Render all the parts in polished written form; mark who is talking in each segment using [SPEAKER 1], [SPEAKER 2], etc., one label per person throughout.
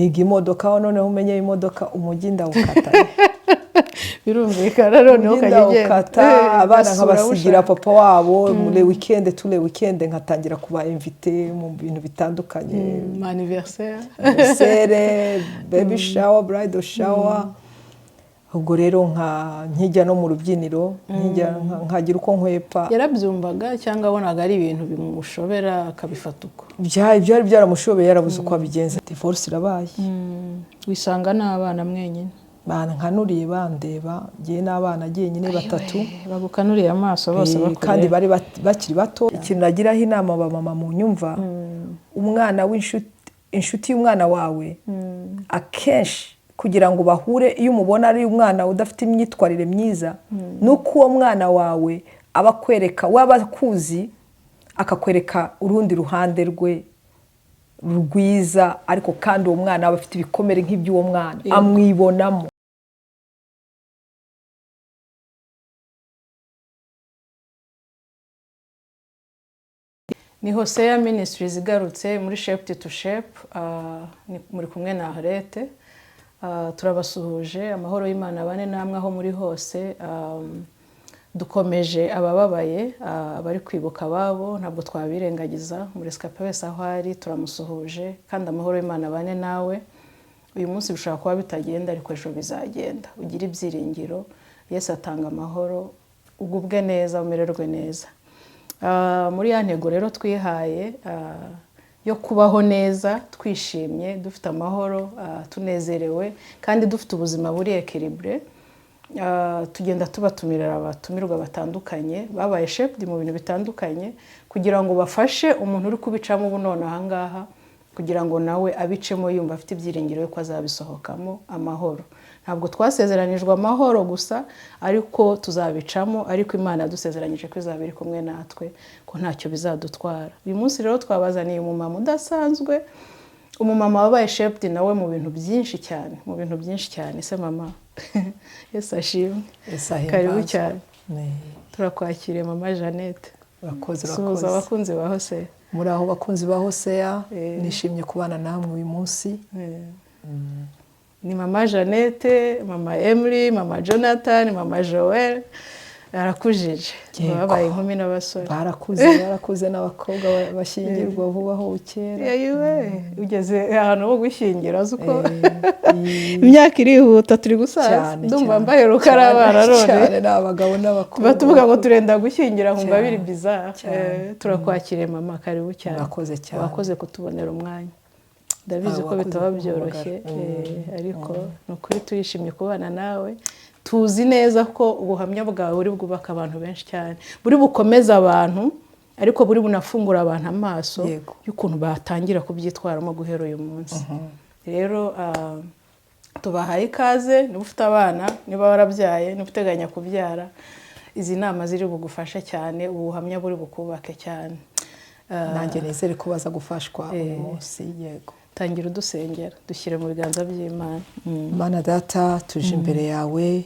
[SPEAKER 1] Niga imodoka aho noneho umenye imodoka, umujyi ndawukata.
[SPEAKER 2] Birumvikana, noneho
[SPEAKER 1] umujyi
[SPEAKER 2] ukajya ugenda.
[SPEAKER 1] Ndawukata. Abana
[SPEAKER 2] ugasura aho
[SPEAKER 1] nkabasigira
[SPEAKER 2] ushaka.
[SPEAKER 1] Papa wabo muri weekend, tous les weekend nkatangira kuba invité mu bintu bitandukanye.
[SPEAKER 2] Anniversaire.
[SPEAKER 1] Anniversaire, baby shower, bridal shower. Ubwo rero nka nkijya no mu rubyiniro, nkagira uko nkwepa.
[SPEAKER 2] Yarabyumvaga cyangwa abonaga ari ibintu bimushobera akabifata uko?
[SPEAKER 1] Byari byaramushobeye, yarabuze uko abigenza. Divorce irabaye.
[SPEAKER 2] Wisanga n'abana mwenyine.
[SPEAKER 1] Bankanuriye, bandeba, ngewe n'abana nyine batatu.
[SPEAKER 2] Bagukanuriye amaso bose. Bakureba.
[SPEAKER 1] Kandi bari bakiri bato. Ikintu nagiraho inama abamama mu nyumva, umwana w'inshuti, inshuti y'umwana wawe, akenshi kugira ngo bahure, iyo umubona ari umwana udafite imyitwarire myiza, ni uko uwo mwana wawe aba akwereka, waba akuzi akakwereka urundi ruhande rwe rwiza, ariko kandi uwo mwana aba afite ibikomere nk'iby'uwo mwana, amwibonamo.
[SPEAKER 2] Ni Hoseya Ministries igarutse muri Shape to Shape, muri kumwe na Arlette. Turabasuhuje, amahoro y'Imana abane namwe aho muri hose. Dukomeje abababaye, abari kwibuka ababo, ntabwo twabirengagiza. Umurescapé wese aho ari turamusuhuje, kandi amahoro y'Imana abane nawe. Uyu munsi bishobora kuba bitagenda, ariko ejo bizagenda. Ugire ibyiringiro, Yesu atanga amahoro, ugubwe neza, umererwe neza. Muri ya ntego rero twihaye yo kubaho neza, twishimye, dufite amahoro, tunezerewe kandi dufite ubuzima buri équilibré, tugenda tubatumira abatumirwa batandukanye babaye shaped mu bintu bitandukanye, kugira ngo bafashe umuntu uri kubicamo ubu none aha ngaha, kugira ngo nawe abicemo yumva afite ibyiringiro yuko azabisohokamo amahoro. Ntabwo twasezeranijwe amahoro gusa, ariko tuzabicamo, ariko Imana yadusezeranyije ko izaba iri kumwe natwe, ko ntacyo bizadutwara. Uyu munsi rero twabazaniye umumama udasanzwe, umumama wabaye shaped nawe mu bintu byinshi cyane, mu bintu byinshi cyane. Ese mama, Yesu ashimwe.
[SPEAKER 1] Yesu ahimbazwe.
[SPEAKER 2] Karibu cyane. Turakwakiriye, mama Jeannette.
[SPEAKER 1] Urakoze.
[SPEAKER 2] Suhuza
[SPEAKER 1] Urakoze.
[SPEAKER 2] abakunzi ba Hoseya.
[SPEAKER 1] Muri aho, bakunzi ba Hoseya, nishimye kubana namwe uyu munsi.
[SPEAKER 2] Ni mama Jeannette, mama Emily, mama Jonathan, mama Joel, arakujije.
[SPEAKER 1] Yego.
[SPEAKER 2] Babaye inkumi n'abasore.
[SPEAKER 1] Barakuze, barakuze, n'abakobwa bashyingirwa vuba aho bukera.
[SPEAKER 2] Yewe, ugeze ahantu ho gushyingira, uzi uko imyaka irihuta, turi gusaza.
[SPEAKER 1] Cyane.
[SPEAKER 2] Ndumva
[SPEAKER 1] Cyane.
[SPEAKER 2] mbaheruka ari abana, none
[SPEAKER 1] Cyane, ni abagabo n'abakobwa.
[SPEAKER 2] Tuba tuvuga ngo turenda gushyingira, nkumva
[SPEAKER 1] Cyane.
[SPEAKER 2] biri bizarre.
[SPEAKER 1] Cyane.
[SPEAKER 2] Turakwakiriye mama, karibu cyane.
[SPEAKER 1] Murakoze cyane.
[SPEAKER 2] Wakoze kutubonera umwanya, ndabizi
[SPEAKER 1] Ah,
[SPEAKER 2] ko
[SPEAKER 1] wakoze
[SPEAKER 2] bitaba byoroshye,
[SPEAKER 1] kumpamagara.
[SPEAKER 2] ariko ni ukuri turishimye kubana nawe. Tuzi neza ko ubuhamya bwawe buri bwubaka abantu benshi cyane, buri bukomeze abantu, ariko buri bunafungura abantu amaso y'ukuntu batangira kubyitwaramo guhera uyu munsi. Rero tubahaye ikaze. Niba ufite abana, niba warabyaye, niba uteganya kubyara, izi nama ziri bugufashe cyane, ubu buhamya buri bukubake cyane.
[SPEAKER 1] Nanjye nizere ko baza gufashwa uyu munsi, yego.
[SPEAKER 2] Tangira udusengera, dushyire mu biganza by'Imana.
[SPEAKER 1] Mana Data, tuje imbere yawe,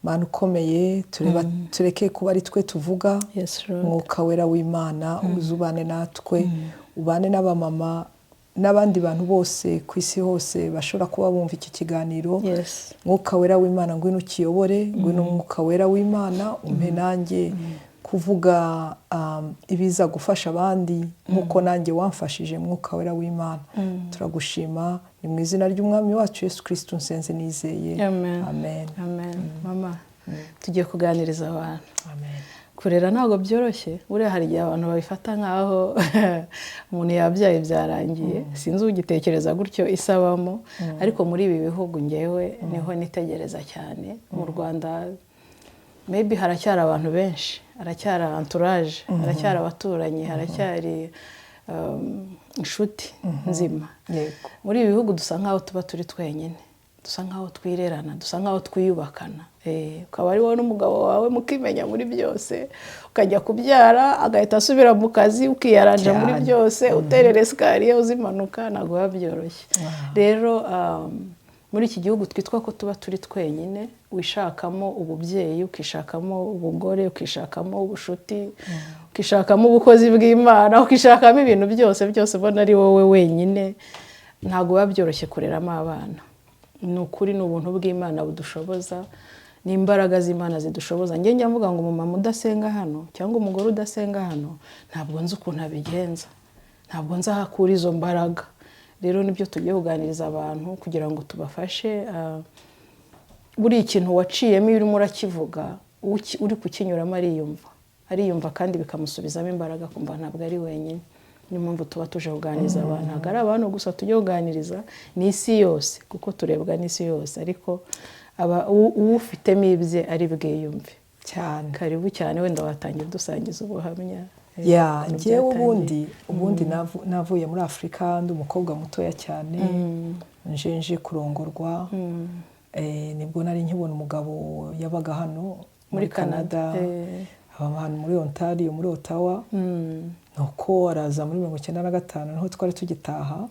[SPEAKER 1] Mana ukomeye, tureba tureke kuba ari twe tuvuga.
[SPEAKER 2] Yes, Lord.
[SPEAKER 1] Mwuka Wera w'Imana, uze ubane natwe, ubane n'abamama n'abandi bantu bose ku isi hose bashobora kuba bumva iki kiganiro. Mwuka Wera w'Imana, ngwino ukiyobore, ngwino Mwuka Wera w'Imana, umpe nanjye kuvuga ibiza gufasha abandi nk'uko nanjye wamfashije. Mwuka Wera w'Imana, turagushima. Ni mu izina ry'Umwami wacu Yesu Kirisitu nsenze nizeye.
[SPEAKER 2] Amen.
[SPEAKER 1] Amen.
[SPEAKER 2] Amen. Mama, tugiye kuganiriza abantu.
[SPEAKER 1] Amen.
[SPEAKER 2] Kurera ntabwo byoroshye. Buriya hari igihe abantu babifata nk'aho umuntu yabyaye byarangiye. Sinzi ugitekereza gutyo isabamo, ariko muri ibi bihugu ngewe niho nitegereza cyane. Mu Rwanda maybe haracyari abantu benshi, haracyari entourage, haracyari abaturanyi, haracyari inshuti nzima. Muri ibi bihugu dusa nk'aho tuba turi twenyine, dusa nk'aho twirerana, dusa nk'aho twiyubakana. Ukaba ari wowe n'umugabo wawe mukimenya muri byose, ukajya kubyara agahita asubira mu kazi, ukiyaranja muri byose, uterera escalier, uzimanuka, ntabwo biba byoroshye. Rero muri iki gihugu twitwa ko tuba turi twenyine, wishakamo ububyeyi, ukishakamo ubugore, ukishakamo ubushuti, ukishakamo ubukozi bw'Imana, ukishakamo ibintu byose byose, ubona ari wowe wenyine. Ntabwo biba byoroshye kureramo abana. Ni ukuri, ni ubuntu bw'Imana budushoboza, ni imbaraga z'Imana zidushoboza. Njye njya mvuga ngo umumama udasenga hano cyangwa umugore udasenga hano, ntabwo nzi ukuntu abigenza, ntabwo nzi aho akura izo mbaraga. Rero nibyo tugiye kuganiriza abantu kugira ngo tubafashe. Buriya ikintu waciyemo, iyo urimo urakivuga, uri kukinyuramo ariyumva, ariyumva kandi bikamusubizamo imbaraga, akumva ntabwo ari wenyine. Niyo mpamvu tuba tuje kuganiriza abantu. Ntabwo ari abantu gusa tujya kuganiriza, ni isi yose, kuko turebwa n'isi yose, ariko uwufitemo ibye ari bwiyumve.
[SPEAKER 1] Cyane.
[SPEAKER 2] Karibu cyane. Wenda watangira udusangiza ubuhamya.
[SPEAKER 1] Ya.
[SPEAKER 2] Ukuntu
[SPEAKER 1] Njyewe
[SPEAKER 2] byatangiye.
[SPEAKER 1] Ubundi navuye muri Afurika ndi umukobwa mutoya cyane, nje kurongorwa. Nibwo nari nkibona umugabo, yabaga hano muri
[SPEAKER 2] Muri Canada.
[SPEAKER 1] Canada, aba ahantu muri Ontario, muri Ottawa. Nuko araza muri 95, niho twari tugitaha.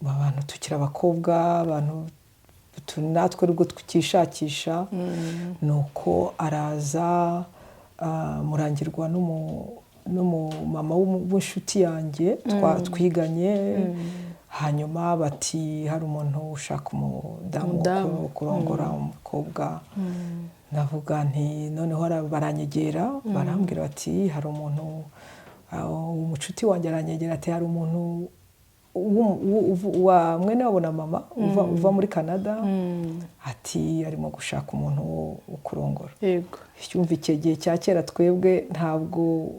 [SPEAKER 1] Abantu tukiri abakobwa, abantu natwe aribwo tukishakisha. Nuko araza, murangirwa n'umumama w'inshuti yanjye twiganye. Hanyuma bati hari umuntu ushaka umudamu wo
[SPEAKER 2] Umudamu.
[SPEAKER 1] kurongora umukobwa. Ndavuga nti noneho baranyegera, barambwira bati hari umuntu, umucuti wanjye aranyegera ati hari umuntu wa mwene wabo na mama uva muri Canada, ati arimo gushaka umuntu wo kurongora. Yumva icyo gihe cya kera, twebwe ntabwo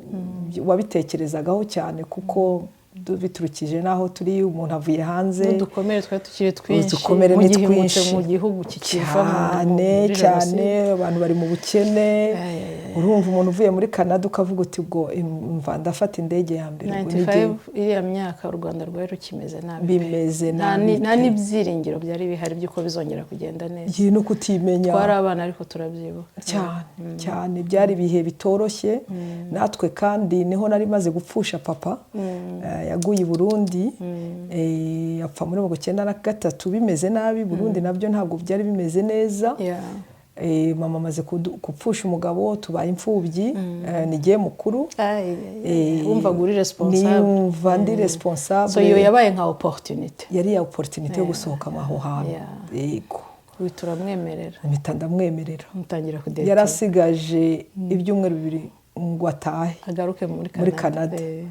[SPEAKER 1] wabitekerezagaho cyane, kuko biturukije n'aho turi, umuntu avuye hanze.
[SPEAKER 2] N'udukomere twari tukiri twinshi.
[SPEAKER 1] Udukomere ni
[SPEAKER 2] Mugihimutse
[SPEAKER 1] twinshi.
[SPEAKER 2] mu gihugu kikiva
[SPEAKER 1] Cyane.
[SPEAKER 2] muri
[SPEAKER 1] Cyane.
[SPEAKER 2] jenoside.
[SPEAKER 1] Abantu bari mu bukene.
[SPEAKER 2] Ay, ay, ay.
[SPEAKER 1] Urumva umuntu uvuye muri Canada, ukavuga uti ubwo mva ndafata indege ya mbere, ubwo
[SPEAKER 2] 95,
[SPEAKER 1] n'igihe
[SPEAKER 2] iriya myaka u Rwanda rwari rukimeze nabi pe.
[SPEAKER 1] Bimeze nabi
[SPEAKER 2] Nta
[SPEAKER 1] pe.
[SPEAKER 2] n'ibyiringiro byari bihari by'uko bizongera kugenda neza.
[SPEAKER 1] Igihe no kutimenya.
[SPEAKER 2] Twari abana ariko turabyibuka.
[SPEAKER 1] Cyane cyane, byari ibihe bitoroshye natwe. Kandi niho nari maze gupfusha papa. Yaguye i Burundi, apfa muri 93, bimeze nabi. Burundi nabyo ntabwo byari bimeze neza. Mama amaze gupfusha umugabo, tubaye imfubyi. Ni jye mukuru.
[SPEAKER 2] Ay, ay, ay. Wumvaga uri responsable.
[SPEAKER 1] Niyumva ndi responsable.
[SPEAKER 2] So iyo yabaye nka opportunity.
[SPEAKER 1] Yari ya opportunity yo gusohoka aho hantu. Yego.
[SPEAKER 2] Uhita uramwemerera.
[SPEAKER 1] Mpita ndamwemerera.
[SPEAKER 2] Mutangira kudatinga.
[SPEAKER 1] Yari asigaje ibyumweru 2 ngo atahe.
[SPEAKER 2] Agaruke muri
[SPEAKER 1] Muri
[SPEAKER 2] Canada.
[SPEAKER 1] Canada.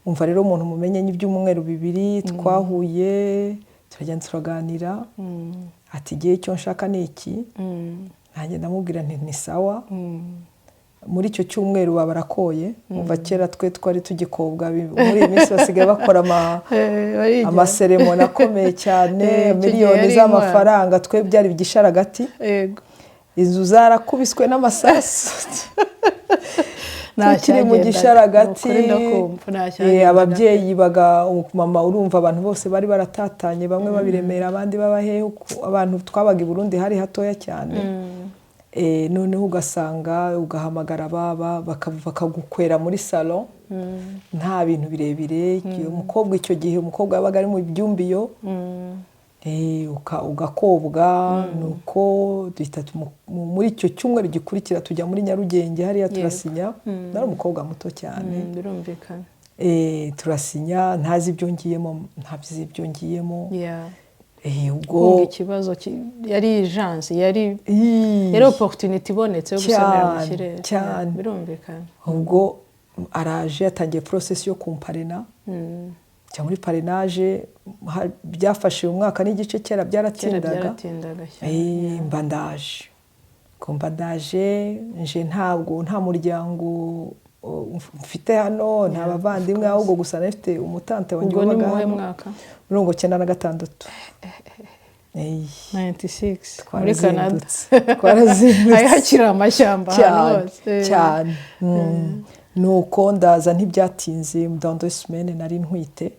[SPEAKER 1] Umva rero, umuntu mumenye ibyumweru 2, twahuye, turagenda, turaganira, ati igihe icyo nshaka ni iki. Nanjye ndamubwira nti ni sawa. Muri icyo cyumweru baba barakoye. Umva, kera twe twari tugikobwa, muri iyi minsi basigaye bakora
[SPEAKER 2] Barigira.
[SPEAKER 1] amaseremoni akomeye cyane,
[SPEAKER 2] Icyo gihe
[SPEAKER 1] miliyoni
[SPEAKER 2] yari
[SPEAKER 1] z'amafaranga. Twe byari igisharagati,
[SPEAKER 2] Yego.
[SPEAKER 1] inzu zarakubiswe n'amasasu,
[SPEAKER 2] Nta
[SPEAKER 1] tukiri mu
[SPEAKER 2] cyagendaga.
[SPEAKER 1] gisharagati.
[SPEAKER 2] Ni ukuri ndakumva, nta cyagendaga.
[SPEAKER 1] Ababyeyi baga mama, urumva abantu bose bari baratatanye, bamwe babiremera, abandi babahehe. Abantu twabaga i Burundi hari hatoya cyane. Noneho ugasanga ugahamagara ababa bakagukwera muri salon, nta bintu birebire. Umukobwa icyo gihe, umukobwa yabaga ari mu byumbiyo, ugakobwa. Nuko duhita muri icyo cyumweru gikurikira tujya muri Nyarugenge hariya, turasinya. Nari umukobwa muto cyane.
[SPEAKER 2] Birumvikana.
[SPEAKER 1] Turasinya ntazi ibyo ngiyemo, ntazi ibyo ngiyemo. Ubwo
[SPEAKER 2] Kumva ikibazo yari urgence, yari
[SPEAKER 1] Ii,
[SPEAKER 2] yari opportunity ibonetse yo gusomera mu
[SPEAKER 1] Cyane,
[SPEAKER 2] kirere.
[SPEAKER 1] cyane.
[SPEAKER 2] Yeah, birumvikana.
[SPEAKER 1] Ubwo araje, yatangiye process yo kumparena, njya muri parrainage. Byafashe umwaka n'igice. Kera
[SPEAKER 2] Kera
[SPEAKER 1] byaratindaga.
[SPEAKER 2] Byaratindaga cyane.
[SPEAKER 1] Mba ndaje. Ubwo mba ndaje, nje ntabwo nta muryango mfite hano, nta bavandimwe, ahubwo gusa nari mfite umutante wanjye
[SPEAKER 2] Ubwo ni
[SPEAKER 1] wabaga
[SPEAKER 2] mu wuhe
[SPEAKER 1] hano.
[SPEAKER 2] mwaka?
[SPEAKER 1] 96.
[SPEAKER 2] 96 muri Canada.
[SPEAKER 1] Twarazindutse, twarazindutse.
[SPEAKER 2] Hari hakiri amashyamba ahantu
[SPEAKER 1] Cyane.
[SPEAKER 2] hose.
[SPEAKER 1] Cyane. Nuko ndaza, ntibyatinze, dans 2 semaines nari ntwite.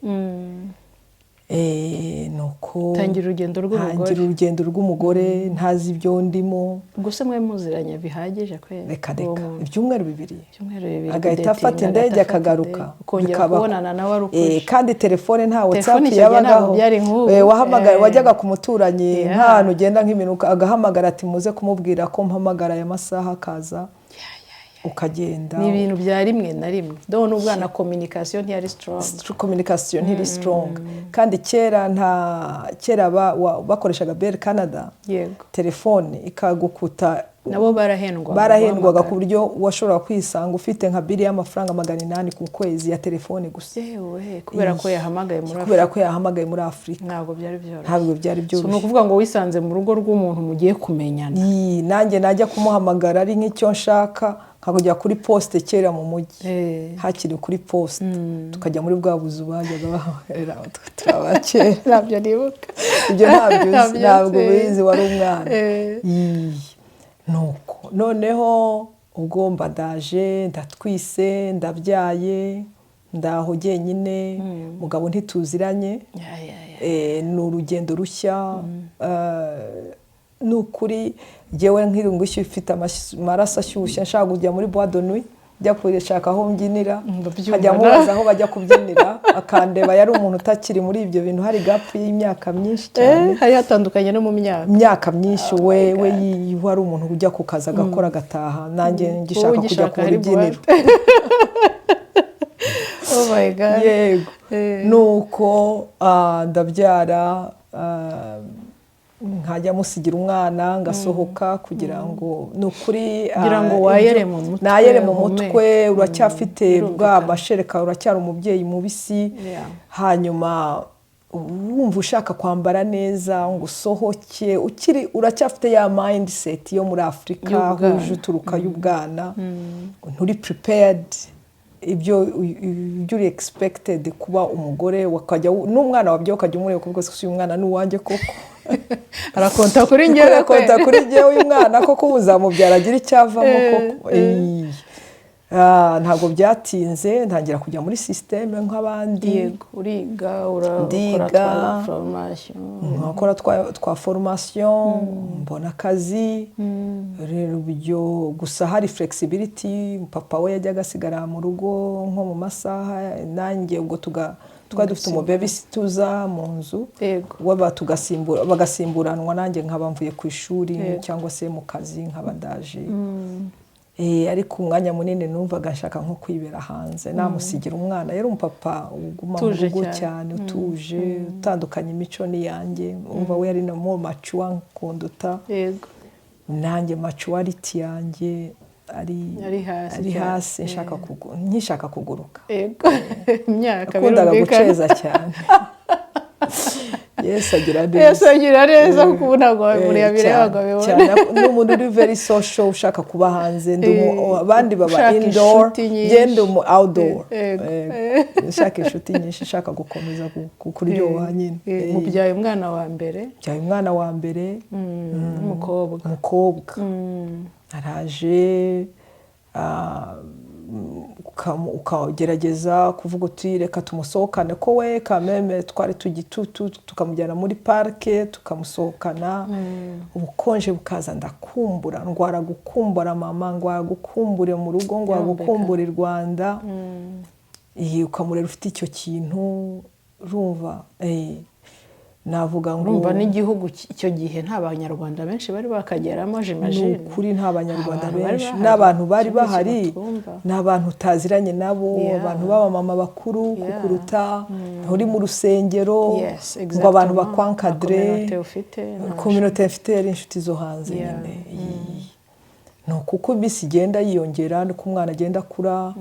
[SPEAKER 1] Nuko
[SPEAKER 2] Tangira urugendo rw'umugore.
[SPEAKER 1] Ntangira urugendo rw'umugore ntazi ibyo ndimo.
[SPEAKER 2] Gusa mwe muziranye bihagije kweri?
[SPEAKER 1] Reka
[SPEAKER 2] Uwo
[SPEAKER 1] reka.
[SPEAKER 2] muntu.
[SPEAKER 1] Ibyumweru 2.
[SPEAKER 2] Ibyumweru 2
[SPEAKER 1] Agahita afata
[SPEAKER 2] kudatinga,
[SPEAKER 1] indege
[SPEAKER 2] agahita afata
[SPEAKER 1] akagaruka.
[SPEAKER 2] indege. Ukongera kubonana nawe ari
[SPEAKER 1] Eh,
[SPEAKER 2] ukuje.
[SPEAKER 1] kandi telefone nta WhatsApp
[SPEAKER 2] Telefone icyo gihe ntabwo
[SPEAKER 1] yabagaho.
[SPEAKER 2] byari nk'ubu.
[SPEAKER 1] Wahamagara, wajyaga ku muturanyi, nk'ahantu ugenda nk'iminuka, agahamagara ati muze kumubwira ko mpamagara aya masaha, akaza. Ukagenda.
[SPEAKER 2] Ni ibintu bya rimwe na rimwe, donc n'ubwana communication ntiyari strong.
[SPEAKER 1] Communication ntiri strong, kandi kera nta kera bakoreshaga Bell Canada. Telefone ikagukuta.
[SPEAKER 2] Nabo barahendwaga.
[SPEAKER 1] Barahendwaga ku
[SPEAKER 2] Guhamagara.
[SPEAKER 1] buryo washobora kwisanga ufite nka bill y'amafaranga 800 ku kwezi ya telefone gusa.
[SPEAKER 2] Yewe, kubera ko yahamagaye muri
[SPEAKER 1] Kubera ko yahamagaye muri Afurika.
[SPEAKER 2] Ntabwo byari byoroshye.
[SPEAKER 1] Ntabwo byari
[SPEAKER 2] So, ni
[SPEAKER 1] byoroshye.
[SPEAKER 2] ukuvuga ngo wisanze mu rugo rw'umuntu mugiye kumenyana.
[SPEAKER 1] Iyi, nanjye najya kumuhamagara ari nk'icyo nshaka, nkakujya kuri poste kera mu mujyi. Hakiri kuri poste, tukajya muri bwa buzu bajyaga bahamagarira. Turabakera.
[SPEAKER 2] Ntabyo nibuka.
[SPEAKER 1] Ibyo ntabyo uzi.
[SPEAKER 2] Ntabyo
[SPEAKER 1] Ntabwo
[SPEAKER 2] nzi.
[SPEAKER 1] ubizi, wari umwana. Iyi, nuko noneho ubwo mba ndaje, ndatwise, ndabyaye, ndaho jyenyine, mugabo ntituziranye.
[SPEAKER 2] Ya.
[SPEAKER 1] Ni urugendo rushya. Ni ukuri ngewe nk'irungushyu ifite amaraso ashyushye, nshaka kujya muri boîte de nuit, njya gushaka aho mbyinira.
[SPEAKER 2] Ndabyumva.
[SPEAKER 1] Nkajya mubaza aho bajya kubyinira, akandeba. Yari umuntu utakiri muri ibyo bintu, hari gap y'imyaka myinshi cyane.
[SPEAKER 2] Hari hatandukanye no mu myaka.
[SPEAKER 1] Imyaka myinshi.
[SPEAKER 2] Oh
[SPEAKER 1] We
[SPEAKER 2] my
[SPEAKER 1] we
[SPEAKER 2] God.
[SPEAKER 1] wari umuntu ujya ku kazi, agakora, agataha, nanjye ngishaka
[SPEAKER 2] Wowe
[SPEAKER 1] kujya
[SPEAKER 2] ugishaka
[SPEAKER 1] ku
[SPEAKER 2] hari
[SPEAKER 1] rubyiniro.
[SPEAKER 2] boîte. Oh my God.
[SPEAKER 1] Yego. Nuko ndabyara, nkajya musigira umwana, ngasohoka kugira ngo ni ukuri
[SPEAKER 2] Kugira ngo wayere mu mutwe,
[SPEAKER 1] nayere mu
[SPEAKER 2] uhumeke.
[SPEAKER 1] mutwe. Uracyafite bwa mashereka, uracyari umubyeyi mubisi. Hanyuma wumva ushaka kwambara neza ngo usohoke, ukiri uracyafite ya mindset yo muri Afurika
[SPEAKER 2] Y'ubwana.
[SPEAKER 1] uje uturuka y'ubwana, nturi prepared ibyo uri expected kuba umugore, wakajya n'umwana wabyo ukajya umureba ukavuga: "Se uyu mwana ni uwanjye koko?"
[SPEAKER 2] Arakonta kuri njyewe.
[SPEAKER 1] Arakonta kuri njyewe uyu mwana koko? Uzamubyara agira icyo avamo koko? Ntabwo byatinze, ntangira kujya muri système nk'abandi.
[SPEAKER 2] Yego, uriga, urakora.
[SPEAKER 1] Ndiga.
[SPEAKER 2] Twa formation.
[SPEAKER 1] Nkakora twa formation, mbona akazi. Rero ibyo gusa hari flexibility, papa we yajyaga asigara mu rugo nko mu masaha, nanjye ubwo twari dufite umubabysitter mu nzu. We bagasimburanwa, nanjye nkaba mvuye ku ishuri cyangwa se mu kazi, nkaba ndaje. Ariko umwanya munini numvaga nshaka nko kwibera hanze, namusigira umwana. Yari umupapa uguma mu
[SPEAKER 2] Utuje
[SPEAKER 1] rugo
[SPEAKER 2] cyane.
[SPEAKER 1] cyane, utuje, utandukanye imico n'iyanjye. Umva, we yari na more mature kunduta. Nanjye maturity yanjye ari
[SPEAKER 2] Ari hasi
[SPEAKER 1] ari
[SPEAKER 2] cyane.
[SPEAKER 1] hasi, nkishaka kuguruka.
[SPEAKER 2] Yego, imyaka
[SPEAKER 1] Nakundaga
[SPEAKER 2] birumvikana.
[SPEAKER 1] guceza cyane. Yesu agira neza.
[SPEAKER 2] Yesu agira neza, kuko ubu ntabwo umuntu yabireba ngo abibone.
[SPEAKER 1] Cyane. Ni umuntu uri very social, ushaka kuba hanze. Abandi baba
[SPEAKER 2] Ushaka
[SPEAKER 1] indoor,
[SPEAKER 2] inshuti nyinshi.
[SPEAKER 1] njye ndi umu outdoor. Nshaka inshuti nyinshi, nshaka gukomeza kuryoha nyine.
[SPEAKER 2] Mubyaye umwana wa mbere.
[SPEAKER 1] Byaye umwana wa mbere.
[SPEAKER 2] W'umukobwa.
[SPEAKER 1] Umukobwa. Araje, ukagerageza kuvuga uti: "Reka tumusohokane," ko we kameme twari tugitutu, tukamujyana muri parike, tukamusohokana. Ubukonje bukaza, ndakumbura, ndwara gukumbura mama, ndwara gukumbura mu rugo, ndwara gukumbura i Rwanda. Ukamurera ufite icyo kintu, urumva, navuga ngo
[SPEAKER 2] Urumva n'igihugu icyo gihe nta Banyarwanda benshi bari bakageramo.
[SPEAKER 1] Ni
[SPEAKER 2] J'imagine.
[SPEAKER 1] ukuri, nta Banyarwanda
[SPEAKER 2] Abantu bari
[SPEAKER 1] benshi.
[SPEAKER 2] bahari.
[SPEAKER 1] N'abantu bari
[SPEAKER 2] Icyo ni ikintu
[SPEAKER 1] bahari
[SPEAKER 2] twumva.
[SPEAKER 1] ni abantu utaziranye nabo, abantu b'abamama bakuru kukuruta, nturi mu rusengero ngo abantu
[SPEAKER 2] Exactement.
[SPEAKER 1] bakwankadire.
[SPEAKER 2] Nta communauté ufite, nta
[SPEAKER 1] Communauté mfite yari inshuti zo hanze nyine. Ni uko iminsi igenda yiyongera, niko umwana agenda akura.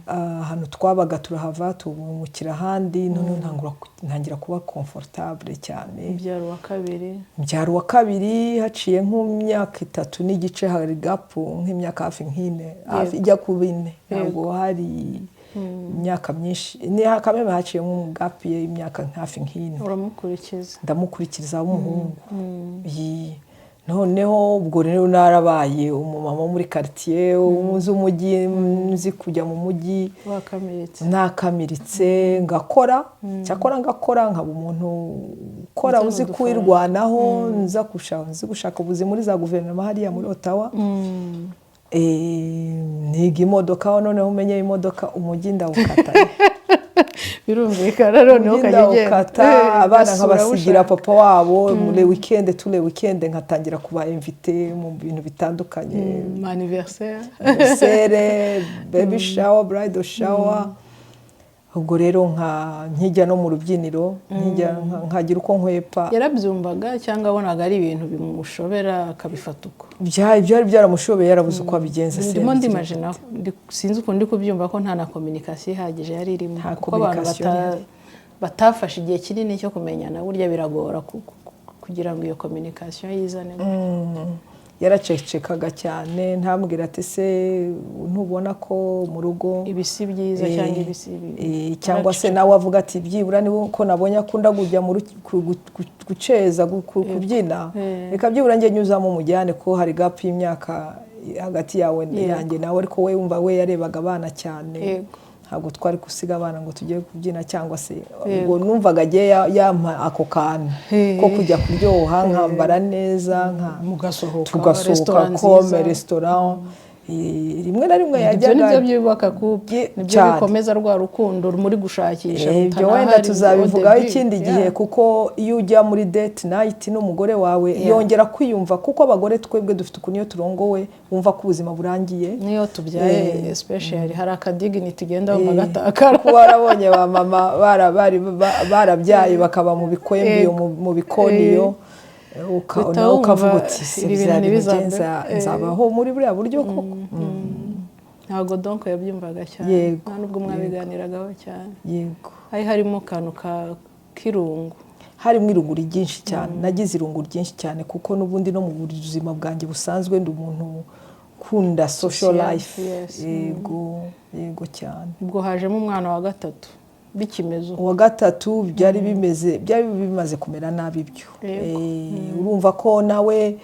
[SPEAKER 1] Ahantu twabaga turahava, tubungukira ahandi, noneho ntangira kuba comfortable cyane.
[SPEAKER 2] Mbyaro wa kabiri.
[SPEAKER 1] Mbyara uwa kabiri haciye nk'imyaka 3 n'igice, hari gap nk'imyaka hafi nk'ine, hafi ijya kuba 4. Ntabwo hari imyaka myinshi, ni kameme haciye gap y'imyaka hafi nk'ine.
[SPEAKER 2] Uramukurikiza.
[SPEAKER 1] Ndamukurikiza w'umuhungu. Noneho ubwo rero narabaye umumama wo muri quartier, uzi umujyi, nzi kujya mu mujyi.
[SPEAKER 2] Wakamiritse.
[SPEAKER 1] Nakamiritse, ngakora, cyakora ngakora nkaba umuntu ukora,
[SPEAKER 2] Uzana
[SPEAKER 1] uzi
[SPEAKER 2] udufaranga.
[SPEAKER 1] kwirwanaho, nzi gushaka ubuzima muri za guverinoma hariya muri Ottawa. Niga imodoka, noneho umenye imodoka, umujyi ndawukata.
[SPEAKER 2] Birumvikana, noneho
[SPEAKER 1] Umujyi
[SPEAKER 2] ukajya ugenda
[SPEAKER 1] ndawukata, abana
[SPEAKER 2] ugasura abo
[SPEAKER 1] nkabasigira
[SPEAKER 2] ushaka.
[SPEAKER 1] papa wabo muri weekend, tule weekend nkatangira kuba invité mu bintu bitandukanye.
[SPEAKER 2] Anniversaire.
[SPEAKER 1] Anniversaire, baby shower, bridal shower. Ubwo rero nkijya no mu rubyiniro, nkijya nkagira uko nkwepa.
[SPEAKER 2] Yarabyumvaga cyangwa abonaga ari ibintu bimushobera akabifata uko?
[SPEAKER 1] Byari byaramushobeye, yarabuze uko abigenza se.
[SPEAKER 2] Ndimo
[SPEAKER 1] yabigira
[SPEAKER 2] ndimagina, sinzi ukuntu ndi kubyumva ko nta na communication ihagije yari irimo,
[SPEAKER 1] Nta
[SPEAKER 2] kuko abantu
[SPEAKER 1] communication ihari.
[SPEAKER 2] batafashe igihe kinini cyo kumenyana, burya biragora kugira ngo iyo communication yizane.
[SPEAKER 1] Yaracecekaga cyane, ntambwira ati: "Se ntubona ko mu rugo
[SPEAKER 2] ibi si byiza cyangwa ibi si bibi?"
[SPEAKER 1] Cyangwa se nawe avuga ati: "Byibura niba ko nabonye akunda kujya mu guceza, kubyina, reka byibura njye nyuzamo umujyane, ko hari gap y'imyaka hagati yawe yanjye nawe." Ariko we wumva we yarebaga abana cyane. Ntabwo twari gusiga abana ngo tujye kubyina, cyangwa se ubwo numvaga agiye yampa ako kantu ko kujya kuryoha, nkambara neza,
[SPEAKER 2] mugasohoka,
[SPEAKER 1] tugasohoka,
[SPEAKER 2] restaurant
[SPEAKER 1] comme
[SPEAKER 2] nziza.
[SPEAKER 1] Restaurant. Rimwe na rimwe
[SPEAKER 2] Ibyo
[SPEAKER 1] yajyaga
[SPEAKER 2] nibyo byubaka couple, nibyo
[SPEAKER 1] cyane.
[SPEAKER 2] bikomeza rwa rukundo muri gushakisha.
[SPEAKER 1] Ibyo
[SPEAKER 2] rutanahari
[SPEAKER 1] wenda tuzabivugaho
[SPEAKER 2] au début.
[SPEAKER 1] ikindi gihe, kuko iyo ujya muri date night n'umugore wawe, yongera kwiyumva, kuko abagore twebwe dufite ukuntu iyo turongowe wumva ko ubuzima burangiye.
[SPEAKER 2] Niyo tubyaye especially, hari akadignity ugenda wumva gatakara.
[SPEAKER 1] Kuba warabonye ba mama barabyaye bakaba mu bikwembe, mu bikoniyo,
[SPEAKER 2] Uhita
[SPEAKER 1] nawe ukavuga
[SPEAKER 2] wumva
[SPEAKER 1] uti: "Se
[SPEAKER 2] ibi bintu
[SPEAKER 1] bya bintu
[SPEAKER 2] ntibizambe."
[SPEAKER 1] nzabaho muri buriya buryo koko?
[SPEAKER 2] Ntabwo donc yabyumvaga cyane, nta nubwo mwabiganiragaho cyane?
[SPEAKER 1] Yego.
[SPEAKER 2] Hari harimo akantu k'irungu.
[SPEAKER 1] Harimo irungu ryinshi cyane. Nagize irungu ryinshi cyane, kuko n'ubundi no mu buzima bwanjye busanzwe ndi umuntu ukunda social
[SPEAKER 2] Social,
[SPEAKER 1] life. Yego cyane.
[SPEAKER 2] Ubwo hajemo umwana wa gatatu bikimeze uko?
[SPEAKER 1] Uwa gatatu byari bimaze kumera nabi ibyo. Urumva ko nawe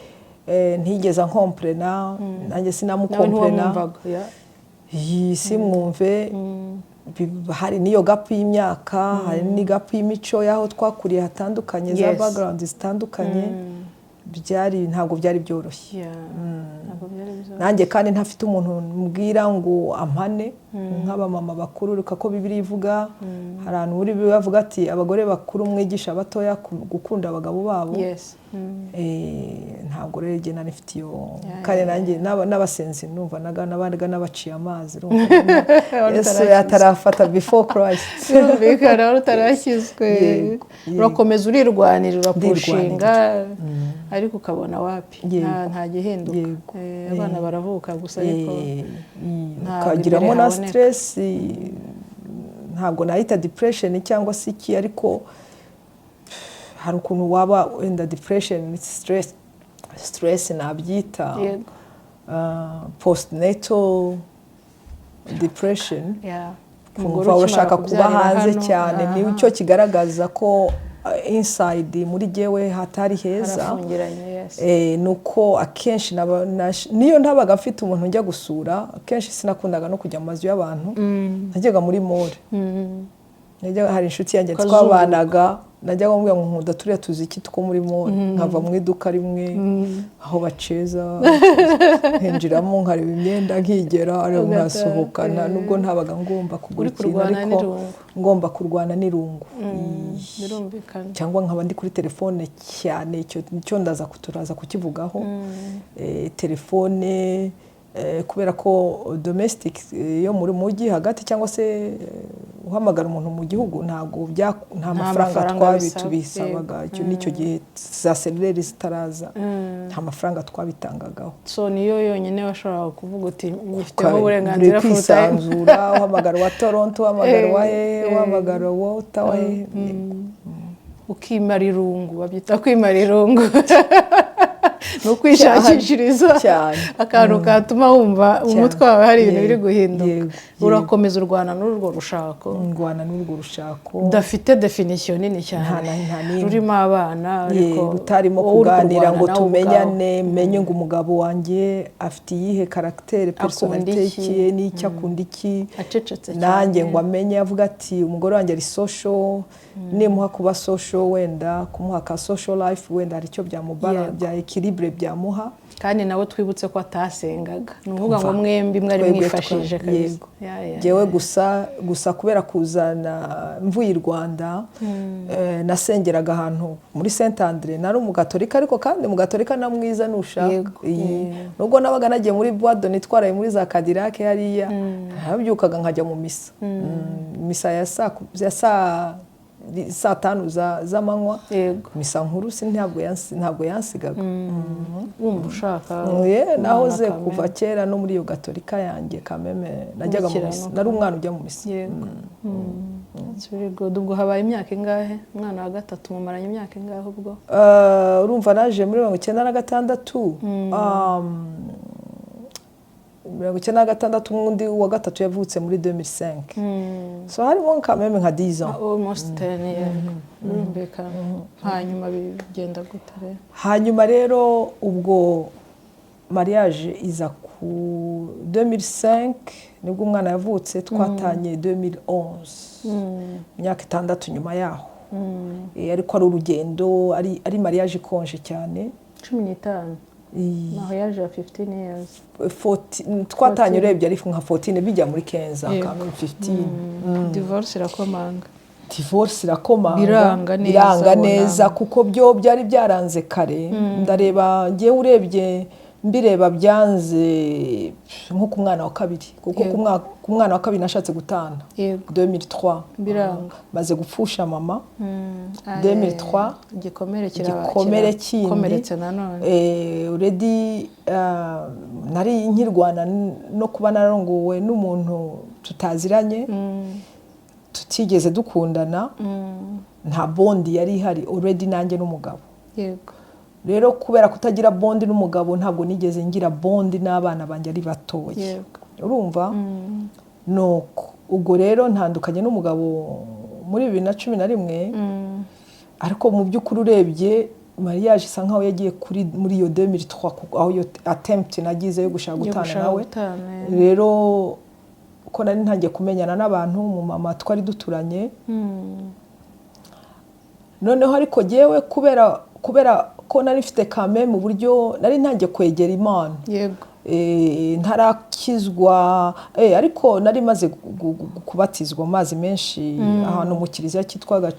[SPEAKER 1] ntigeze ankomprena, nanjye
[SPEAKER 2] Nawe
[SPEAKER 1] sinamukomprena.
[SPEAKER 2] ntiwamwumvaga, yeah.
[SPEAKER 1] Iyi simwumve. Hari n'iyo gap y'imyaka, hari n'igap y'imico y'aho twakuriye hatandukanye, za background zitandukanye. Ntabwo byari byoroshye.
[SPEAKER 2] Yeah. Ntabwo byari byoroshye.
[SPEAKER 1] Nanjye kandi ntafite umuntu mbwira ngo ampane nk'abamama bakuru. Reka ko Bibiliya ivuga, hari ahantu muri Bibiliya bavuga ati: "Abagore bakuru mwigisha abatoya gukunda abagabo babo." Ntabwo rero igihe nari mfite iyo kandi nanjye n'abasenzi numva nabaga nabaciye amazi, urumva
[SPEAKER 2] Wari
[SPEAKER 1] Yesu
[SPEAKER 2] utarakizwa.
[SPEAKER 1] atarafata, before Christ.
[SPEAKER 2] Birumvikana, wari utarakizwe.
[SPEAKER 1] Yego.
[SPEAKER 2] Urakomeza urirwanira, urapushinga, ariko ukabona wapi, nta gihinduka. Abana baravuka gusa, ariko ntabwo
[SPEAKER 1] ukagiramo
[SPEAKER 2] imbere
[SPEAKER 1] na
[SPEAKER 2] haboneka.
[SPEAKER 1] stress. Ntabwo nayita depression cyangwa se iki, ariko hari ukuntu waba wenda depression, stress nabyita, postnatal depression.
[SPEAKER 2] Umugore
[SPEAKER 1] Kumva
[SPEAKER 2] ukimara
[SPEAKER 1] urashaka kuba
[SPEAKER 2] kubyarira
[SPEAKER 1] hanze
[SPEAKER 2] hano,
[SPEAKER 1] cyane, nicyo kigaragaza ko inside muri jyewe hatari heza.
[SPEAKER 2] Harafungiranye, yes.
[SPEAKER 1] Nuko akenshi niyo ntabaga mfite umuntu njya gusura, akenshi sinakundaga no kujya mu mazu y'abantu, najyaga muri mall. Hari inshuti yanjye
[SPEAKER 2] Ukazunguruka.
[SPEAKER 1] twabanaga, najyaga mubwira ngo nkunda turiya tuziki two muri mall, nkava mu iduka rimwe aho baceza, nkinjiramo nkareba imyenda, nkigera ariko
[SPEAKER 2] Ugataha,
[SPEAKER 1] nkasohokana, nubwo ntabaga ngomba kugura
[SPEAKER 2] Uri
[SPEAKER 1] ikintu,
[SPEAKER 2] kurwana
[SPEAKER 1] ariko
[SPEAKER 2] n'irungu.
[SPEAKER 1] ngomba kurwana n'irungu.
[SPEAKER 2] Birumvikana.
[SPEAKER 1] Cyangwa nkaba ndi kuri telefone cyane. Icyo nicyo ndaza turaza kukivugaho. Telefone, kubera ko domestic yo muri mujyi hagati, cyangwa se uhamagara umuntu mu gihugu, ntabwo nta mafaranga
[SPEAKER 2] mafaranga
[SPEAKER 1] twabi
[SPEAKER 2] bisaba,
[SPEAKER 1] tubisabaga. Icyo nicyo gihe za cellulaire zitaraza, nta mafaranga twabitangagaho.
[SPEAKER 2] So niyo yonyine washoboraga kuvuga uti: "Nyifiteho uburenganzira
[SPEAKER 1] Uri
[SPEAKER 2] full time."
[SPEAKER 1] kwisanzura, uhamagara uwa Toronto, uhamagara uwa hehe, uhamagara uwa Ottawa, hehe.
[SPEAKER 2] Ukimara irungu, babyita kwimara irungu, ni ukwishakishiriza
[SPEAKER 1] Cyane.
[SPEAKER 2] akantu katuma wumva mu mutwe wawe hari ibintu biri guhinduka.
[SPEAKER 1] Yego.
[SPEAKER 2] Urakomeza urwana n'urwo rushako.
[SPEAKER 1] Ndwana n'urwo rushako.
[SPEAKER 2] Udafite définition nini cyane,
[SPEAKER 1] Nta n'imwe.
[SPEAKER 2] rurimo abana, ariko
[SPEAKER 1] Rutarimo
[SPEAKER 2] wowe uri
[SPEAKER 1] kuganira
[SPEAKER 2] kurwana
[SPEAKER 1] ngo
[SPEAKER 2] nawe
[SPEAKER 1] tumenyane, menye ngo umugabo wanjye afite iyihe caractère, personnalité,
[SPEAKER 2] iki?
[SPEAKER 1] Ki n'icyo akunda iki.
[SPEAKER 2] Acecetse cyane.
[SPEAKER 1] Nanjye ngo amenye, avuga ati: "Umugore wanjye ari social, nimuha kuba social, wenda kumuha ka social life, wenda hari icyo byamubara, bya équilibre." équilibre byamuha.
[SPEAKER 2] Kandi nawe twibutse ko atasengaga, ni ukuvuga ngo mwembi mwari
[SPEAKER 1] Twebwe
[SPEAKER 2] mwifashije kabisa.
[SPEAKER 1] Yego. Njyewe gusa kubera kuzana mvuye i Rwanda, nasengeraga ahantu muri Saint Andre. Nari umugatolika, ariko kandi umugatolika na mwiza nushaka. Nubwo nabaga nagiye muri boîte, nitwaraye muri za Cadillac hariya, narabyukaga nkajya mu misa. Misa ya saa 5 z'amanywa. Misa nkuru si ntabwo yansigaga.
[SPEAKER 2] Wumva ushaka
[SPEAKER 1] Nahoze
[SPEAKER 2] Imana.
[SPEAKER 1] kuva kera no muri iyo gatolika yanjye kameme najyaga mu misa.
[SPEAKER 2] Gukiranuka.
[SPEAKER 1] Nari umwana ujya mu misa.
[SPEAKER 2] Yego. That's very good. Ubwo habaye imyaka ingahe? Umwana wa gatatu mumaranye imyaka ingahe ubwo?
[SPEAKER 1] Urumva naje muri 96, 96, undi wa gatatu yavutse muri 2005, so harimo kameme nka 10 ans.
[SPEAKER 2] Almost 10, yego, birumvikana. Hanyuma bigenda gute rero?
[SPEAKER 1] Hanyuma rero ubwo mariage iza ku 2005, nibwo umwana yavutse. Twatanye 2011, imyaka 6 nyuma yaho. Ariko ari urugendo, ari mariage ikonje cyane.
[SPEAKER 2] 15. Mariage ya 15 years.
[SPEAKER 1] 14, twatanye urebye ari nka 14 bijya muri 15. Quand même 15.
[SPEAKER 2] Divorce irakomanga.
[SPEAKER 1] Divorce irakomanga.
[SPEAKER 2] Biranga neza,
[SPEAKER 1] Biranga
[SPEAKER 2] ubona.
[SPEAKER 1] neza, kuko byo byari byaranze kare. Ndareba ngewe, urebye mbireba, byanze nko ku mwana wa kabiri, kuko ku mwana wa kabiri nashatse gutana 2003.
[SPEAKER 2] Biranga.
[SPEAKER 1] Maze gupfusha mama 2003.
[SPEAKER 2] Igikomere kiraba.
[SPEAKER 1] Igikomere kindi.
[SPEAKER 2] Kirakomeretse nanone.
[SPEAKER 1] Already nari nkirwana no kuba narongowe n'umuntu tutaziranye, tutigeze dukundana, nta bond yari ihari already nanjye n'umugabo. Rero kubera kutagira bond n'umugabo, ntabwo nigeze ngira bond n'abana banjye ari batoya. Urumva, nuko ubwo rero ntandukanye n'umugabo muri 2011. Ariko mu by'ukuri urebye mariage isa nkaho yagiye kuri muri iyo 2003, kuko aho iyo attempt nagize yo gushaka
[SPEAKER 2] Yo
[SPEAKER 1] gutana
[SPEAKER 2] gushaka
[SPEAKER 1] nawe.
[SPEAKER 2] gutana.
[SPEAKER 1] Rero ko nari ntangiye kumenyana n'abantu, mu mama twari duturanye. Noneho ariko jyewe kubera ko nari mfite kame mu buryo nari ntangiye kwegera Imana, ntarakizwa, ariko nari maze kubatizwa mu mazi menshi ahantu mu kiliziya cyitwaga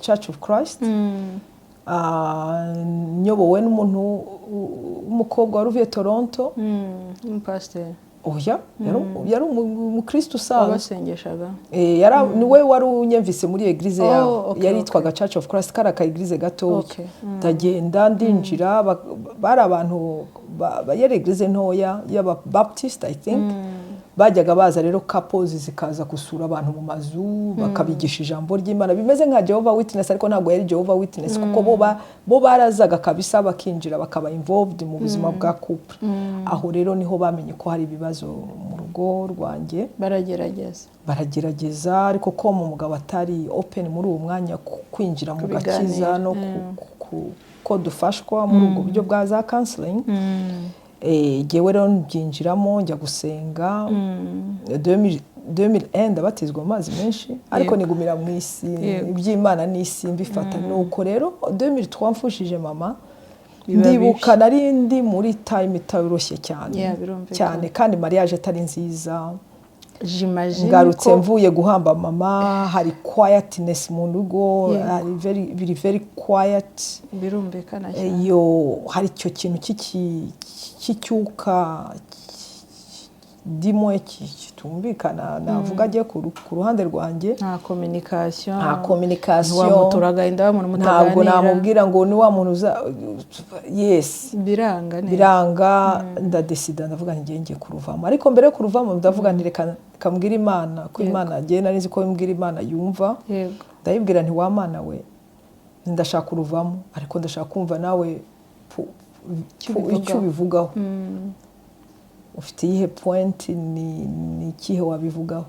[SPEAKER 1] Church of Christ. Ah, nyobowe n'umuntu w'umukobwa wari uvuye Toronto.
[SPEAKER 2] Umupasiteri?
[SPEAKER 1] Oya, yari umukristo usanzwe.
[SPEAKER 2] Wabasengeshaga?
[SPEAKER 1] Niwe wari unyumvise muri église yabo. Yari yitwaga Church of Christ, kari aka église gatoya. Ndagenda ndinjira, bari abantu yari église ntoya y'aba Baptist, I think. Bajyaga baza rero, couples zikaza gusura abantu mu mazu, bakabigisha ijambo ry'Imana, bimeze nka Jehovah Witness, ariko ntabwo yari Jehovah Witness, kuko bo barazaga kabisa bakinjira, bakaba involved mu buzima bwa couple. Aho rero niho bamenye ko hari ibibazo mu rugo rwanjye.
[SPEAKER 2] Baragerageza.
[SPEAKER 1] Baragerageza, ariko ko mu mugabo atari open muri uwo mwanya kwinjira mu
[SPEAKER 2] Kubiganira,
[SPEAKER 1] gakiza no ko dufashwa muri ubwo buryo bwa za counseling. Jyewe rero mbyinjiramo, njya gusenga 2001, ndabatizwa mu mazi menshi, ariko nigumira mu isi. Iby'Imana n'isi mbifata. Nuko rero 2003 mfushije mama.
[SPEAKER 2] Biba
[SPEAKER 1] Ndibuka nari ndi muri time itoroshye cyane.
[SPEAKER 2] Yeah, birumvikana.
[SPEAKER 1] Cyane, kandi mariage atari nziza.
[SPEAKER 2] J'imagine
[SPEAKER 1] Ngarutse
[SPEAKER 2] ko
[SPEAKER 1] mvuye guhamba mama, hari quietness mu rugo. Hari very, biri very quiet.
[SPEAKER 2] Birumvikana cyane.
[SPEAKER 1] Iyo hari icyo kintu cy'icyuka ndimo kitumvikana, navuga agiye ku ruhande rwanjye.
[SPEAKER 2] Nta communication.
[SPEAKER 1] Nta communication.
[SPEAKER 2] Ntiwamutura agahinda wa muntu
[SPEAKER 1] Ntabwo
[SPEAKER 2] mutaganira.
[SPEAKER 1] namubwira ngo ni wa muntu uza, yes.
[SPEAKER 2] Biranga neza.
[SPEAKER 1] Biranga, ndadesida, ndavuga nti ngiye kuruvamo. Ariko mbere yo kuruvamo ndavuga nti reka mbwire Imana ko Imana, ngiye nari nzi ko mbwira Imana yumva. Ndayibwira nti: "Wa Mana we, ndashaka kuruvamo, ariko ndashaka kumva nawe
[SPEAKER 2] Icyo
[SPEAKER 1] icyo
[SPEAKER 2] ubivugaho.
[SPEAKER 1] ubivugaho. Ufite iyihe point? Ni ikihe wabivugaho?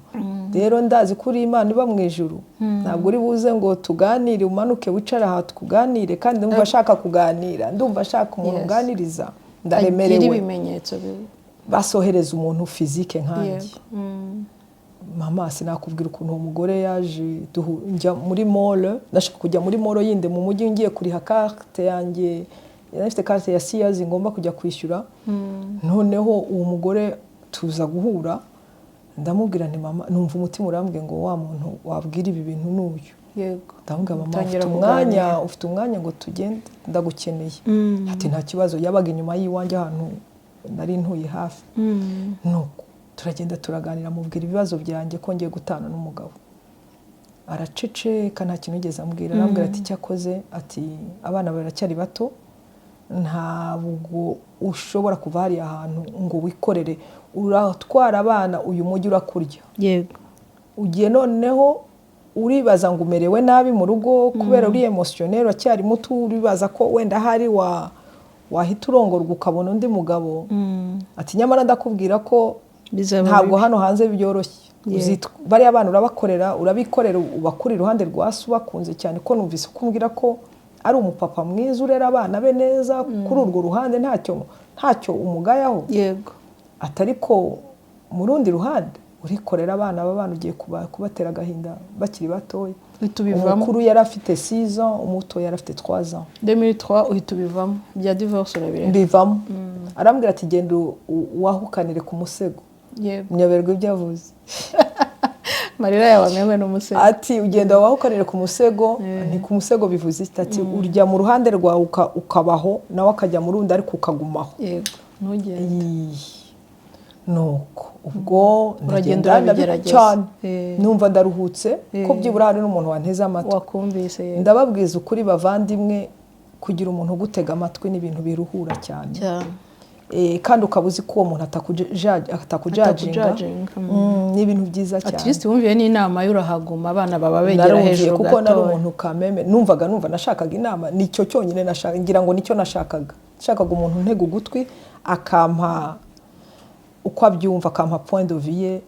[SPEAKER 1] Rero ndazi ko uri Imana iba mu ijuru, ntabwo uri buze ngo tuganire umanuke wicare aha tukuganire, kandi ndumva ashaka kuganira, ndumva ashaka umuntu unganiriza,
[SPEAKER 2] Agira
[SPEAKER 1] ndaremerewe."
[SPEAKER 2] ibimenyetso bibi.
[SPEAKER 1] Basohereza umuntu physique nkanjye. Mama, sinakubwira ukuntu uwo mugore yaje. Njya muri mall, ndashaka kujya muri mall yindi mu mujyi, ngiye kuriha carte yanjye. Nari mfite carte ya Sears ngomba kujya kwishyura. Noneho uwo mugore tuza guhura, ndamubwira nti: "Mama," numva umutima urambwiye ngo wa muntu wabwira ibi bintu n'uyu. Ndamubwira: "Mama,
[SPEAKER 2] Utangira
[SPEAKER 1] ufite umwanya
[SPEAKER 2] kuganira.
[SPEAKER 1] ufite umwanya ngo tugende? Ndagukeneye." Ati: "Nta kibazo." Yabaga inyuma y'iwanjye ahantu nari ntuye hafi. Nuko turagenda, turaganira, mubwira ibibazo byanjye, ko ngiye gutana n'umugabo. Araceceka, nta kintu yigeze ambwira. Arambwira ati: "Cyakoze," ati, "abana baracyari bato, ntabwo ushobora kuva hariya hantu ngo wikorere, uratwara abana, uyu mujyi urakurya. Ugiye noneho uribaza ngo umerewe nabi mu rugo kubera uri émotionnel, uracyari muto, uribaza ko wenda hari wa wahita urongorwa ukabona undi mugabo." Ati: "Nyamara ndakubwira ko
[SPEAKER 2] Bizaba
[SPEAKER 1] ntabwo
[SPEAKER 2] bibi.
[SPEAKER 1] hano hanze byoroshye. Bariya bana urabakorera, urabikorera, ubakura iruhande rwa se ubakunze cyane, ko numvise ko umbwira ko ari umupapa mwiza urera abana be neza, kuri urwo ruhande ntacyo umugayaho." Atari ko mu rundi ruhande urikorera abana, aba bana ugiye kubatera agahinda bakiri batoya.
[SPEAKER 2] Uhita ubivamo.
[SPEAKER 1] Umukuru yari afite 6 ans, umuto yari afite 3 ans.
[SPEAKER 2] 2003 uhita ubivamo, bya divorce urabireba.
[SPEAKER 1] Mbivamo. Arambwira ati: "Genda wahukanire ku musego." Nyoberwa ibyo avuze.
[SPEAKER 2] Amarira yawe amenwe n'umusego.
[SPEAKER 1] Ati: "Ugenda wahukanire ku musego." Ni ku musego bivuze iki? Ati: "Urya mu ruhande rwawe ukabaho, nawe akajya mu rundi, ariko ukagumaho."
[SPEAKER 2] Yego, ntugende.
[SPEAKER 1] Ii. Nuko ubwo
[SPEAKER 2] Uragenda
[SPEAKER 1] ndagenda
[SPEAKER 2] urabigerageza.
[SPEAKER 1] cyane. Numva ndaruhutse ko byibura hari n'umuntu wanteze amatwi.
[SPEAKER 2] Wakumvise, yego.
[SPEAKER 1] Ndababwiza ukuri bavandimwe, kugira umuntu ugutega amatwi ni ibintu biruhura cyane. Kandi ukaba uzi ko uwo muntu atakujudginga.
[SPEAKER 2] Atakujudginga.
[SPEAKER 1] Ni ibintu byiza
[SPEAKER 2] At
[SPEAKER 1] cyane.
[SPEAKER 2] least wumviye n'inama y'urahaguma, abana baba begera
[SPEAKER 1] Narumviye
[SPEAKER 2] hejuru
[SPEAKER 1] kuko nari
[SPEAKER 2] gatoya.
[SPEAKER 1] umuntu kameme, numvaga numva nashakaga inama, nicyo cyonyine nashaka, ngira ngo nicyo nashakaga. Nashakaga umuntu untega ugutwi, akampa uko abyumva, akampa point de vue ye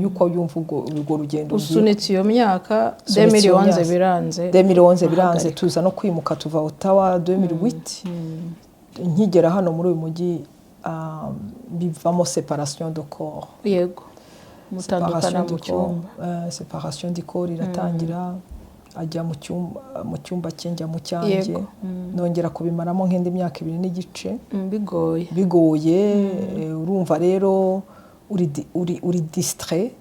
[SPEAKER 1] y'uko yumva urwo rugendo ngiye.
[SPEAKER 2] Usunitse iyo myaka.
[SPEAKER 1] Usunitse iyo
[SPEAKER 2] 2011
[SPEAKER 1] myaka.
[SPEAKER 2] biranze.
[SPEAKER 1] 2011 biranze.
[SPEAKER 2] Urahagarika.
[SPEAKER 1] Tuza no kwimuka, tuva Ottawa 2008. Nkigera hano muri uyu mujyi, bivamo séparation de corps.
[SPEAKER 2] Yego, mutandukana
[SPEAKER 1] Séparation
[SPEAKER 2] mu
[SPEAKER 1] du corps,
[SPEAKER 2] cyumba.
[SPEAKER 1] Séparation du corps iratangira, ajya mu cyumba cye, njya mu cyanjye. Nongera kubimaramo nk'indi myaka 2 n'igice.
[SPEAKER 2] Bigoye.
[SPEAKER 1] Bigoye. Urumva rero uri distrait,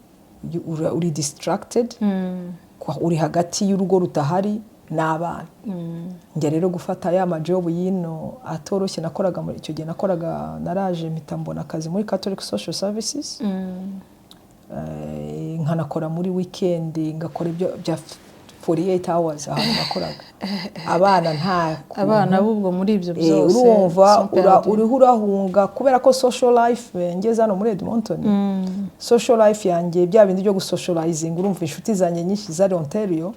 [SPEAKER 1] uri distracted, uri hagati y'urugo rudahari n'abana. Njya rero gufata ya ma job y'ino atoroshye nakoraga muri icyo gihe. Nakoraga, naraje mpita mbona akazi muri Catholic Social Services. Nkanakora muri weekend, ngakora ibyo bya 48 hours ahantu nakoraga, abana nta kuntu.
[SPEAKER 2] Abana b'ubwo muri ibyo byose
[SPEAKER 1] Urumva
[SPEAKER 2] sont perdus.
[SPEAKER 1] uriho urahunga kubera ko social life, ngeze hano muri Edmonton, social life yanjye, bya bindi byo gusocializing, urumva inshuti zanjye nyinshi zari Ontario.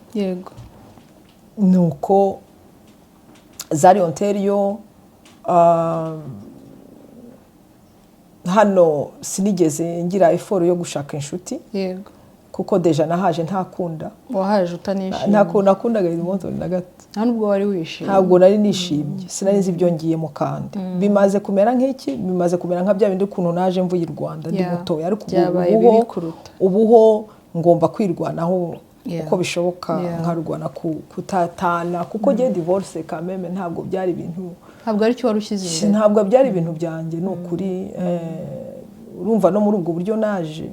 [SPEAKER 1] Nuko zari Ontario. Hano sinigeze ngira effort yo gushaka inshuti kuko déjà nahaje ntakunda.
[SPEAKER 2] Wahaje utanishimye.
[SPEAKER 1] Ntabwo nakundaga Edmonton na gato.
[SPEAKER 2] Nta nubwo wari wishimye.
[SPEAKER 1] Ntabwo nari nishimye, sinari nzi ibyo ngiyemo, kandi bimaze kumera nk'iki, bimaze kumera nka bya bindi ukuntu naje mvuye i Rwanda ndi mutoya, ariko ubu
[SPEAKER 2] Byabaye bibi kuruta.
[SPEAKER 1] Ubuho ngomba kwirwanaho uko bishoboka, nkarwana kutatana, kuko ngiye divorce kameme ntabwo byari ibintu
[SPEAKER 2] Ntabwo aricyo wari ushyize imbere.
[SPEAKER 1] Ntabwo byari ibintu byanjye, ni ukuri. Urumva no muri ubwo buryo naje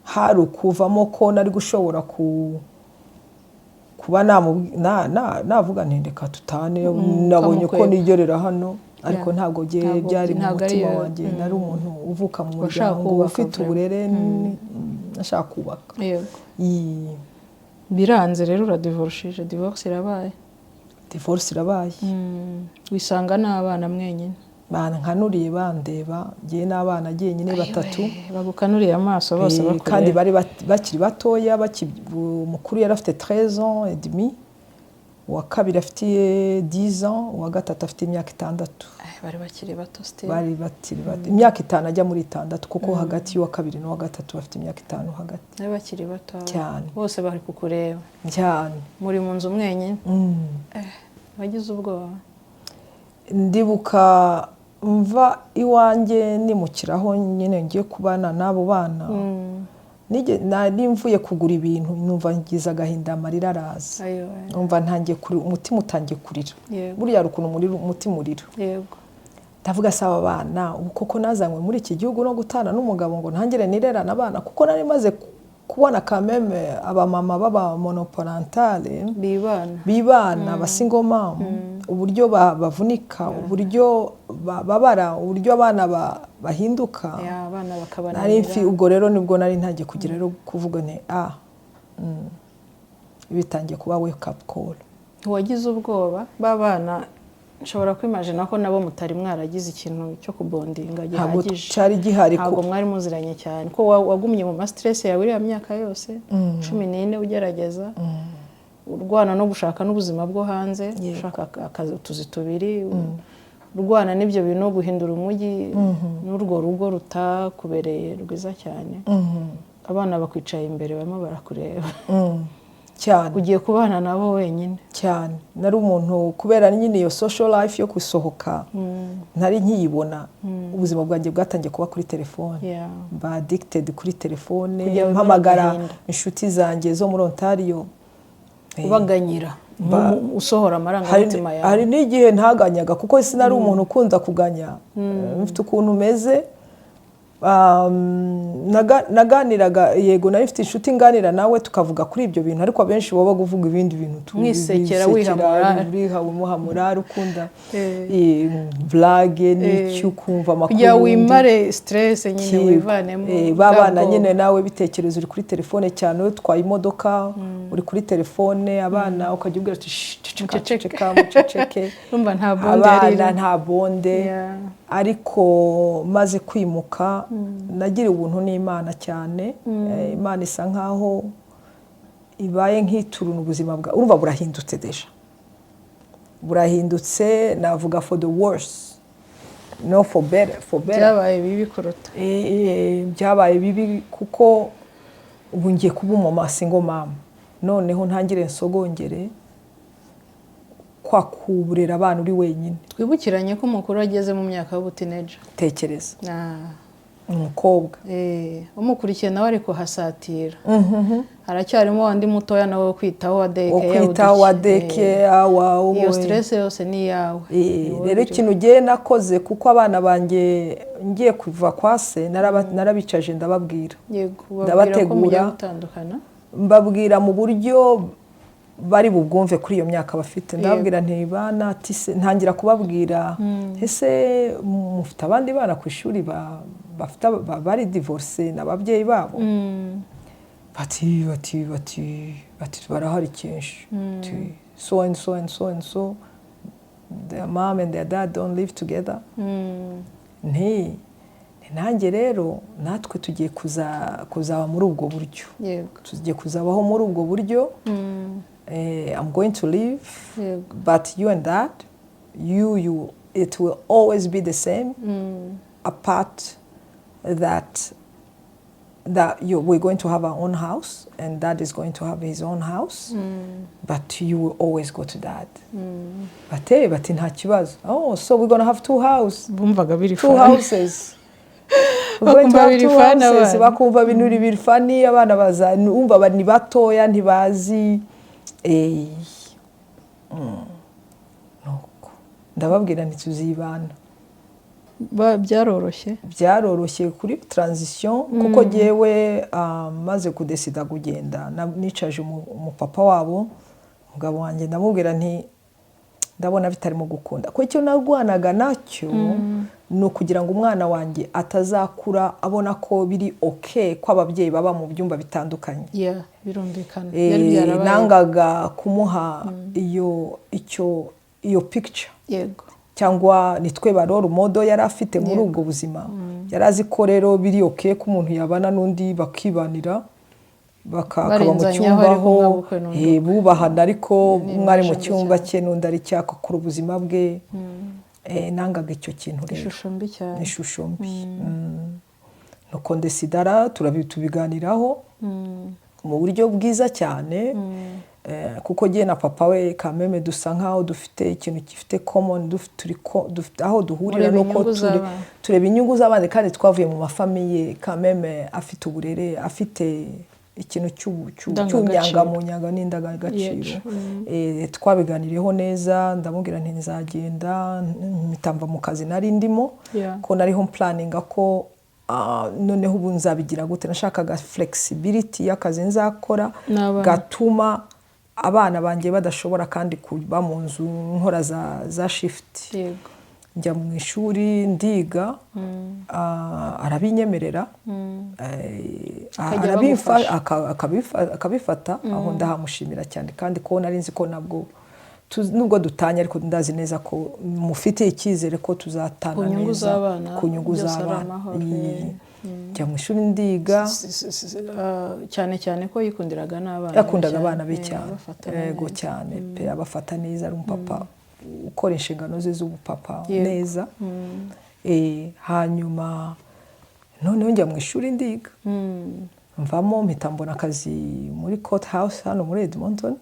[SPEAKER 1] hari ukuvamo ko nari gushobora kuba navuga nti: "Reka tutane, nabonye ko
[SPEAKER 2] ukamukwepa.
[SPEAKER 1] nigerera hano," ariko ntabwo byari mu
[SPEAKER 2] Ntabwo
[SPEAKER 1] mutima
[SPEAKER 2] ariyo-
[SPEAKER 1] wanjye. Nari umuntu uvuka mu
[SPEAKER 2] Washaka
[SPEAKER 1] muryango
[SPEAKER 2] kubaka
[SPEAKER 1] ufite
[SPEAKER 2] vraiment.
[SPEAKER 1] uburere, nashaka kubaka.
[SPEAKER 2] Biranze rero, uradivorushije, divorce irabaye.
[SPEAKER 1] Divorce irabaye.
[SPEAKER 2] Wisanga n'abana mwenyine.
[SPEAKER 1] Bankanuriye, bandeba, ngewe n'abana jyenyine batatu.
[SPEAKER 2] Ayiwe, bagukanuriye amaso bose bakureba.
[SPEAKER 1] Kandi bari bakiri batoya, umukuru yari afite 13 ans et demi, uwa kabiri afite 10 ans, uwa gatatu afite imyaka 6.
[SPEAKER 2] Ay, bari bakiri bato still.
[SPEAKER 1] Bari bakiri bato, imyaka 5 ajya muri 6, kuko hagati y'uwa kabiri n'uwa gatatu bafite imyaka 5 hagati.
[SPEAKER 2] Bari bakiri bato.
[SPEAKER 1] Cyane.
[SPEAKER 2] Bose bari kukureba.
[SPEAKER 1] Cyane.
[SPEAKER 2] Muri mu nzu mwenyine. Wagize ubwoba?
[SPEAKER 1] Ndibuka mva iwanjye nimukiraho nyine ngiye kubana n'abo bana. Nari mvuye kugura ibintu, numva ngize agahinda, amarira araza.
[SPEAKER 2] Ayo.
[SPEAKER 1] Numva ntangiye kurira, umutima utangiye kurira. Buriya hari ukuntu umutima urira. Ndavuga: "Saba abana, ubu koko nazanywe muri iki gihugu no gutana n'umugabo ngo ntangire nirerane abana?" Kuko nari maze kubona kameme abamama b'aba monoparentale
[SPEAKER 2] bibana,
[SPEAKER 1] bibana, aba single mom, uburyo bavunika, uburyo babara, uburyo abana bahinduka.
[SPEAKER 2] Ya, abana
[SPEAKER 1] Nari
[SPEAKER 2] bakabananira.
[SPEAKER 1] Ubwo rero nibwo nari ntangiye kugira rero kuvuga nti bitangiye kuba wake up call.
[SPEAKER 2] Ntiwagize ubwoba b'abana? Nshobora kwimagina ko nabo mutari mwaragize ikintu cyo kubondinga
[SPEAKER 1] Ntabwo
[SPEAKER 2] gihagije.
[SPEAKER 1] cyari gihari.
[SPEAKER 2] Ntabwo mwari muziranye cyane, ko wagumye mu ma stress yawe iriya myaka yose 14, ugerageza, urwana no gushaka n'ubuzima bwo hanze, ushaka akazi, utuzi tubiri, urwana n'ibyo bintu no guhindura umujyi n'urwo rugo rutakubereye rwiza cyane. Abana bakwicaye imbere, barimo barakureba.
[SPEAKER 1] Cyane.
[SPEAKER 2] Ugiye kubana nabo wenyine.
[SPEAKER 1] Cyane. Nari umuntu, kubera nyine iyo social life yo gusohoka ntari nkiyibona, ubuzima bwanjye bwatangiye kuba kuri telefone. Mba addicted kuri telefone.
[SPEAKER 2] Kugira ngo
[SPEAKER 1] Mpamagara
[SPEAKER 2] agahinda.
[SPEAKER 1] inshuti zanjye zo muri Ontario.
[SPEAKER 2] Ubaganyira, usohora amarangamutima yawe.
[SPEAKER 1] Hari n'igihe ntaganyaga, kuko sinari umuntu ukunda kuganya. Mfite ukuntu meze. Naganiraga, yego, nari mfite inshuti nganira nawe, tukavuga kuri ibyo bintu, ariko abenshi baba kuvuga ibindi bintu
[SPEAKER 2] Mwisekera, wiha
[SPEAKER 1] bisekera,
[SPEAKER 2] morale.
[SPEAKER 1] wiha, umuha morale, ukunda blague n'icyo ukumva amakuru
[SPEAKER 2] Kugira
[SPEAKER 1] y'undi.
[SPEAKER 2] wimare stress nyine, wivanemo
[SPEAKER 1] Ba
[SPEAKER 2] bwa
[SPEAKER 1] bana
[SPEAKER 2] bwoba.
[SPEAKER 1] nyine, nawe bitekereza uri kuri telefone cyane, utwaye imodoka uri kuri telefone, abana ukajya ubwira uti: "Shh, ceceka,
[SPEAKER 2] Muceceke."
[SPEAKER 1] ceceka, muceceke."
[SPEAKER 2] Urumva nta bond yari
[SPEAKER 1] Abana
[SPEAKER 2] irimo.
[SPEAKER 1] nta bond. Ariko maze kwimuka, nagiriwe ubuntu n'Imana cyane. Imana isa nkaho ibaye nk'ituruna ubuzima bwa, urumva burahindutse, déjà burahindutse, navuga for the worse, no for better, for better.
[SPEAKER 2] Byabaye bibi kuruta.
[SPEAKER 1] Byabaye bibi, kuko ubu ngiye kuba umumama, single mama, noneho ntangire nsogongere kwa kuburera abana uri wenyine.
[SPEAKER 2] Twibukiranye ko umukuru ageze mu myaka y'ubu teenager.
[SPEAKER 1] Tekereza, umukobwa.
[SPEAKER 2] Umukurikiye nawe ari kuhasatira, haracyarimo wandi mutoya nawe wo kwitaho, wa
[SPEAKER 1] Wo
[SPEAKER 2] daycare.
[SPEAKER 1] kwitaho, wa daycare, wa
[SPEAKER 2] Iyo stress yose ni iyawe. Ni wowe
[SPEAKER 1] Rero
[SPEAKER 2] uri-
[SPEAKER 1] ikintu ugiye nakoze, kuko abana banjye ngiye kuva kwa se, narabicaje, ndababwira.
[SPEAKER 2] Yego, ubabwira ko mugiye
[SPEAKER 1] Ndabategura.
[SPEAKER 2] gutandukana.
[SPEAKER 1] Mbabwira mu buryo bari bubwumve kuri iyo myaka bafite. Ndababwira nti: "Bana," ati se, ntangira kubabwira: "Ese mufite abandi bana ku ishuri bafite bari divorce n'ababyeyi babo?" Bati: "Barahari kenshi." Ati: "So and so and so and so, their mom and their dad don't live together." Nti: "Nanjye rero, natwe tugiye kuzaba muri ubwo buryo." Tugiye kuzabaho muri ubwo buryo. I'm going to leave, but you and dad, you it will always be the same, apart that we're going to have our own house and dad is going to have his own house, but you will always go to dad. Bati: "Nta kibazo." Oh, so we're gonna have two house
[SPEAKER 2] Bumvaga biri
[SPEAKER 1] two
[SPEAKER 2] fun.
[SPEAKER 1] houses. We're going to
[SPEAKER 2] Bakumva
[SPEAKER 1] have
[SPEAKER 2] biri
[SPEAKER 1] two
[SPEAKER 2] fun
[SPEAKER 1] houses.
[SPEAKER 2] abana.
[SPEAKER 1] Bakumva ibintu biri funny. Abana baza umva ni batoya, ntibazi. Nuko ndababwira ntituzibana.
[SPEAKER 2] Byaroroshye?
[SPEAKER 1] Byaroroshye kuri transition, kuko jyewe maze kudesida kugenda, nicaje umupapa wabo, umugabo wanjye, ndamubwira nti: "Ndabona bitarimo gukunda." Kuko icyo narwanaga nacyo ni ukugira ngo umwana wanjye atazakura abona ko biri okay ko ababyeyi baba mu byumba bitandukanye.
[SPEAKER 2] Yeah, birumvikana. Byari byarabaye.
[SPEAKER 1] Nangaga kumuha iyo icyo iyo picture, cyangwa nitwe ba role model yari afite muri ubwo buzima. Yari azi ko rero biri okay ko umuntu yabana n'undi, bakibanira, bakaba mu
[SPEAKER 2] Barenzanyaho,
[SPEAKER 1] cyumba
[SPEAKER 2] ariko
[SPEAKER 1] aho
[SPEAKER 2] umwe abukwe n'undi
[SPEAKER 1] bubahana, ariko
[SPEAKER 2] Ni
[SPEAKER 1] umwe ari mu
[SPEAKER 2] imashini
[SPEAKER 1] cyumba
[SPEAKER 2] cyane.
[SPEAKER 1] cye n'undi ari cye, akakora ubuzima bwe. Nangaga icyo kintu rero.
[SPEAKER 2] Ishusho mbi cyane.
[SPEAKER 1] Ishusho mbi. Nuko ndesidara, tubiganiraho mu buryo bwiza cyane. Kuko jye na papa we kameme dusa nkaho dufite ikintu gifite common, dufite aho duhurira.
[SPEAKER 2] Mureba
[SPEAKER 1] Nuko
[SPEAKER 2] inyungu z'abana.
[SPEAKER 1] Tureba inyungu z'abandi, kandi twavuye mu ma famille kameme afite uburere, afite ikintu
[SPEAKER 2] Indangagaciro.
[SPEAKER 1] cy'ubunyangamunyanga n'indangagaciro. Twabiganiriyeho neza, ndamubwira nti nzagenda, mpita mva mu kazi nari ndimo, ko nariho mplanninga ko noneho ubu nzabigira gute. Nashakaga flexibility y'akazi nzakora
[SPEAKER 2] N'abana.
[SPEAKER 1] gatuma abana banjye badashobora kandi kuba mu nzu nkora za shift. Njya mu ishuri ndiga, arabinyemerera.
[SPEAKER 2] Akajya bagufasha.
[SPEAKER 1] Akabifata aho, ndahamushimira cyane, kandi ko nari nzi ko nabwo nubwo dutanye, ariko ndazi neza ko mufitiye icyizere ko tuzatana
[SPEAKER 2] Ku nyungu
[SPEAKER 1] neza,
[SPEAKER 2] z'abana,
[SPEAKER 1] ku nyungu
[SPEAKER 2] byose ari
[SPEAKER 1] z'abana.
[SPEAKER 2] amahoro.
[SPEAKER 1] Njya mu ishuri ndiga.
[SPEAKER 2] Cyane cyane ko yikundiraga n'abana
[SPEAKER 1] Yakundaga
[SPEAKER 2] cyane.
[SPEAKER 1] abana be cyane.
[SPEAKER 2] Abafata
[SPEAKER 1] Yego,
[SPEAKER 2] neza.
[SPEAKER 1] cyane pe, abafata neza, ari umupapa ukora inshingano ze z'ubupapa neza. Hanyuma noneho njya mu ishuri ndiga, mvamo mpita mbona akazi muri court house hano muri Edmonton.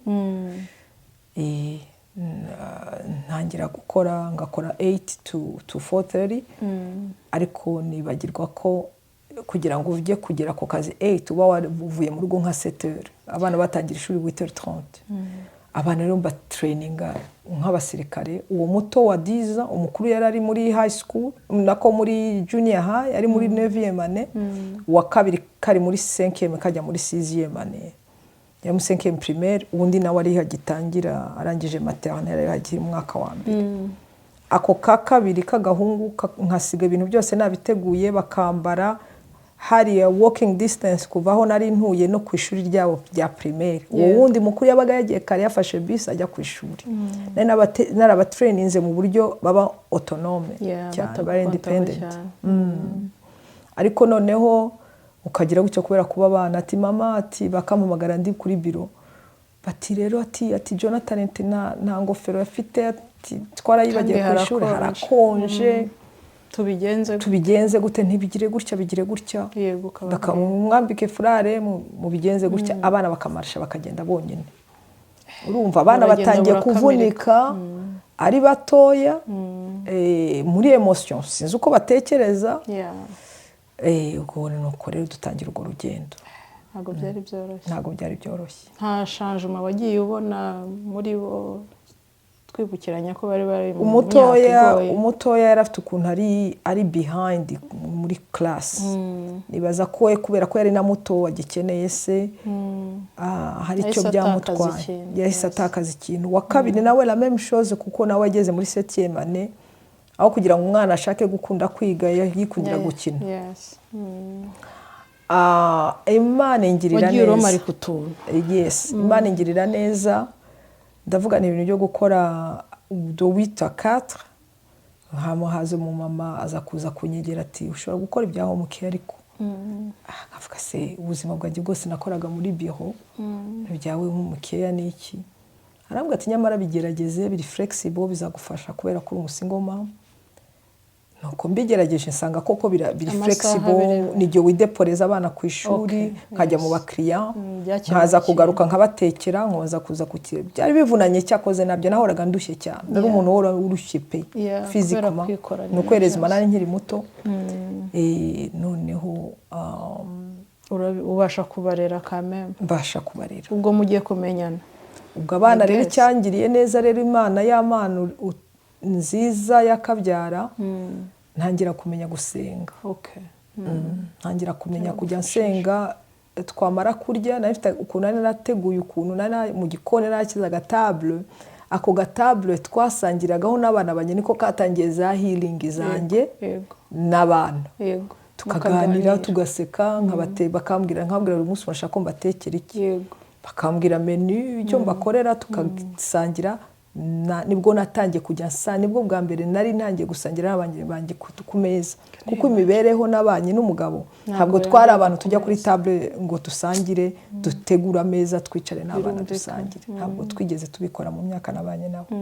[SPEAKER 1] Ntangira gukora, ngakora 8 to 4:30, ariko nibagirwa ko kugira ngo ujye kugera ku kazi 8 uba wavuye mu rugo nka 7h. Abana batangira ishuri 8h30. Abana rero mbatraininga nk'abasirikare. Uwo muto wa 10, umukuru yari ari muri high school, nako muri junior high, ari muri 9e année. Uwa kabiri kari muri 5e kajya muri 6e année, yari muri 5e primaire. Undi nawe ari agitangira, arangije maternelle, yari akiri mu mwaka wa mbere. Ako ka kabiri k'agahungu nkasiga ibintu byose nabiteguye, bakambara, hariya walking distance kuva aho nari ntuye no ku ishuri ryabo rya primaire. Uwo wundi mukuru yabaga yagiye kare, yafashe bisi ajya ku ishuri. Nari narabatraininze mu buryo baba autonome cyane, bari
[SPEAKER 2] batagukontaho
[SPEAKER 1] independent.
[SPEAKER 2] cyane.
[SPEAKER 1] Ariko noneho ukagira gutyo kubera kuba abana, ati mama, ati bakampamagara ndi kuri biro, bati rero ati Jonathan, ati nta ngofero afite, ati twarayibagiye
[SPEAKER 2] Kandi
[SPEAKER 1] ku ishuri,
[SPEAKER 2] harakonje.
[SPEAKER 1] Harakonje.
[SPEAKER 2] Tubigenze gute?
[SPEAKER 1] Tubigenze gute? Ntibigire gutya, bigire gutya.
[SPEAKER 2] Yego, ukababwira.
[SPEAKER 1] Bakamwambike furare, mubigenze gutya. Abana bakamarsha bakagenda bonyine. Urumva abana
[SPEAKER 2] Baragenda
[SPEAKER 1] batangiye
[SPEAKER 2] burakamirika.
[SPEAKER 1] kuvunika ari batoya, muri emotion sinzi uko batekereza. Ubwo nuko rero dutangira urwo rugendo.
[SPEAKER 2] Ntabwo byari byoroshye.
[SPEAKER 1] Ntabwo byari byoroshye.
[SPEAKER 2] Nta changement wagiye ubona muri bo, twibukiranya ko bari mu
[SPEAKER 1] Umutoya,
[SPEAKER 2] myaka igoye?
[SPEAKER 1] umutoya yari afite ukuntu ari behind muri class. Nibaza ko we kubera ko yari na muto agikeneye se, hari icyo
[SPEAKER 2] Yahise atakaza
[SPEAKER 1] byamutwaye.
[SPEAKER 2] ikintu,
[SPEAKER 1] Yahise atakaza ikintu. Uwa kabiri nawe la même chose, kuko nawe ageze muri septième année, aho kugira ngo umwana ashake gukunda kwiga, yikundira gukina. Imana ingirira
[SPEAKER 2] Wagiye
[SPEAKER 1] neza.
[SPEAKER 2] uromarika utuntu.
[SPEAKER 1] Yes, Imana ingirira neza. Ndavuga ni ibintu byo gukora de 8 à 4. Hama haza umumama aza kuza kunyegera, ati ushobora gukora ibya home care. Ariko nkavuga se, ubuzima bwanjye bwose nakoraga muri biro, ibyawe home care ni iki? Arambwira ati nyamara bigerageze, biri flexible, bizagufasha kubera ko uri umu single mom. Nuko mbigerageje nsanga koko biri
[SPEAKER 2] Amasaha
[SPEAKER 1] flexible. N'igihe wideporeza abana ku ishuri, nkajya mu bakiriya,
[SPEAKER 2] Byakemura
[SPEAKER 1] nkaza
[SPEAKER 2] ikintu.
[SPEAKER 1] kugaruka nkabatekera, nkoza kuza ku kire. Byari bivunanye, cyakoze nabyo nahoraga ndushye cyane, nari umuntu uhora urushye pe.
[SPEAKER 2] Yeah, kubera
[SPEAKER 1] Physiquement
[SPEAKER 2] kwikora
[SPEAKER 1] ni
[SPEAKER 2] ibintu
[SPEAKER 1] ukwezi
[SPEAKER 2] byose.
[SPEAKER 1] nari nkiri muto. Noneho
[SPEAKER 2] Ubasha kubarera kameme.
[SPEAKER 1] Mbasha kubarera.
[SPEAKER 2] Ubwo mugiye kumenyana.
[SPEAKER 1] Ubwo abana rero,
[SPEAKER 2] Guess.
[SPEAKER 1] icyangiriye neza rero, Imana y'amana nziza yakabyara, ntangira kumenya gusenga. Ntangira kumenya kujya nsenga. Twamara kurya, nari mfite ukuntu nari narateguye, ukuntu nari mu gikoni narashyize agatable. Ako gatable twasangiragaho n'abana banjye, niko katangiye za healing zanjye n'abana. Tukaganira,
[SPEAKER 2] Mukaganira.
[SPEAKER 1] tugaseka, bakambwira, nkabwira buri munsi bashaka ko mbatekera iki, bakambwira menu icyo mbakorera, tugasangira. Nibwo natangiye kujya nsa, nibwo bwa mbere nari ntangiye gusangira n'abanjye banjye ku meza, kuko imibereho nabanye n'umugabo, ntabwo twari
[SPEAKER 2] yari
[SPEAKER 1] abantu
[SPEAKER 2] ku
[SPEAKER 1] tujya kuri
[SPEAKER 2] meza.
[SPEAKER 1] table ngo dusangire, dutegure ameza, twicare n'abana, dusangire. Ntabwo twigeze tubikora mu myaka nabanye nabo.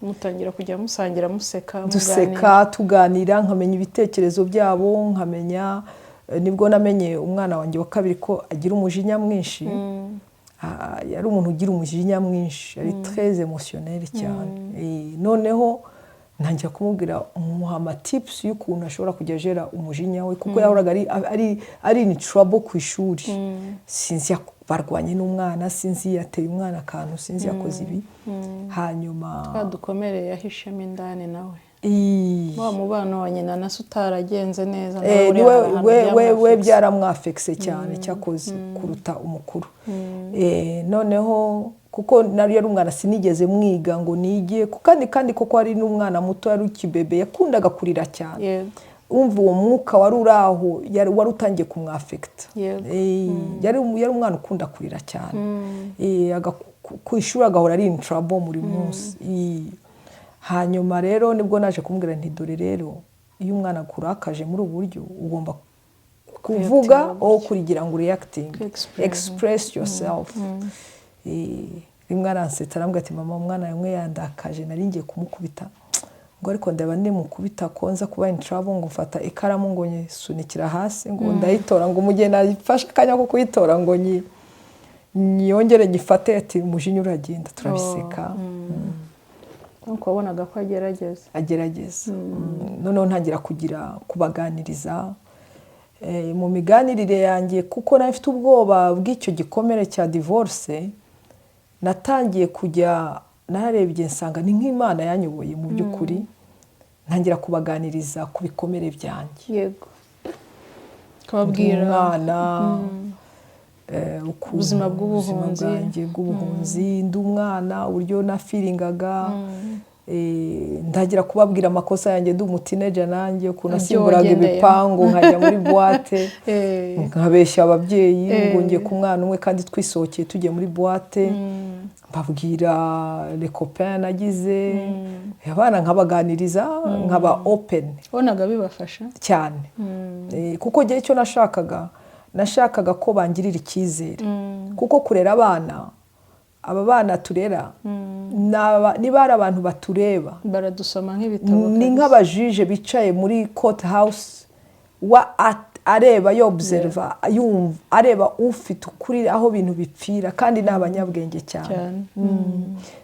[SPEAKER 2] Mutangira kujya musangira, museka, muganira.
[SPEAKER 1] Duseka, tuganira, nkamenya ibitekerezo byabo, nkamenya nibwo namenye umwana wanjye wa kabiri ko agira umujinya mwinshi. Yari umuntu ugira umujinya mwinshi, yari très émotionnel cyane. Noneho ntangira kumubwira, muha amatips y'ukuntu ashobora kujya agera umujinya we, kuko yahoraga ari in trouble ku ishuri. Sinzi barwanye n'umwana, sinzi yateye umwana akantu, sinzi yakoze ibi. Hanyuma
[SPEAKER 2] Twa dukomere yahishemo indani nawe, wa mubano wa nyina na se utaragenze neza, nawe buriya
[SPEAKER 1] niwe
[SPEAKER 2] hari ahantu
[SPEAKER 1] we
[SPEAKER 2] byamwafekise.
[SPEAKER 1] Byaramwafekise cyane cyakoze kuruta umukuru. Noneho kuko nari yari umwana, sinigeze mwiga ngo nige, kandi koko ari n'umwana muto, yari ukibebe, yakundaga kurira cyane. Umva, uwo mwuka wari uri aho wari utangiye kumwafekita. Yari umwana ukunda kurira cyane. Ku ishuri agahora ari in trouble buri munsi. Hanyuma rero nibwo naje kumubwira nti: "Dore rero, iyo umwana akurakaje muri ubu buryo, ugomba kuvuga aho kugira ngo reacting,
[SPEAKER 2] Express.
[SPEAKER 1] express yourself." Rimwe aransetsa, arambwira ati: "Mama, umwana rimwe yandakaje, nari ngiye kumukubita, ngo ariko ndaba ndimukubita ko nza kuba in trouble, ngo mfata ikaramu ngo nyisunikira hasi, ngo ndayitora, ngo mu gihe nafashe akanya ko kuyitora ngo nyongere nyifate," ati "umujinya uragenda." Turabiseka.
[SPEAKER 2] Nuko wabonaga ko agerageza.
[SPEAKER 1] Agerageza. Noneho ntangira kugira kubaganiriza. Mu miganirire yanjye, kuko nari mfite ubwoba bw'icyo gikomere cya divorce, natangiye kujya nararebye nsanga ni nk'Imana yanyoboye mu by'ukuri, ntangira kubaganiriza ku bikomere byanjye.
[SPEAKER 2] Yego, kubabwira
[SPEAKER 1] Umwana, ukuntu
[SPEAKER 2] Ubuzima bw'ubuhunzi.
[SPEAKER 1] Ubuzima bwanjye bw'ubuhunzi, ndi umwana, uburyo nafeelingaga. Ndagira kubabwira amakosa yanjye ndi umuteenager nanjye, ukuntu
[SPEAKER 2] Ibyo
[SPEAKER 1] nasimburaga
[SPEAKER 2] wagendeyemo.
[SPEAKER 1] ibipangu nkajya muri boîte, nkabeshya ababyeyi ngo ngiye ku mwana umwe kandi twisohokeye tugiye muri boîte. Mbabwira les copains nagize, abana nkabaganiriza, nkaba open.
[SPEAKER 2] Wabonaga bibafasha?
[SPEAKER 1] Cyane. Kuko njyewe icyo nashakaga ko bangirira icyizere, kuko kurera abana, aba bana turera, niba ari abantu batureba,
[SPEAKER 2] Baradusoma nk'ibitabo
[SPEAKER 1] ni
[SPEAKER 2] kabisa.
[SPEAKER 1] nk'abajije bicaye muri court house, wa areba, yobserva, yumva, areba ufite ukuri, aho ibintu bipfira, kandi ni abanyabwenge cyane.
[SPEAKER 2] Cyane.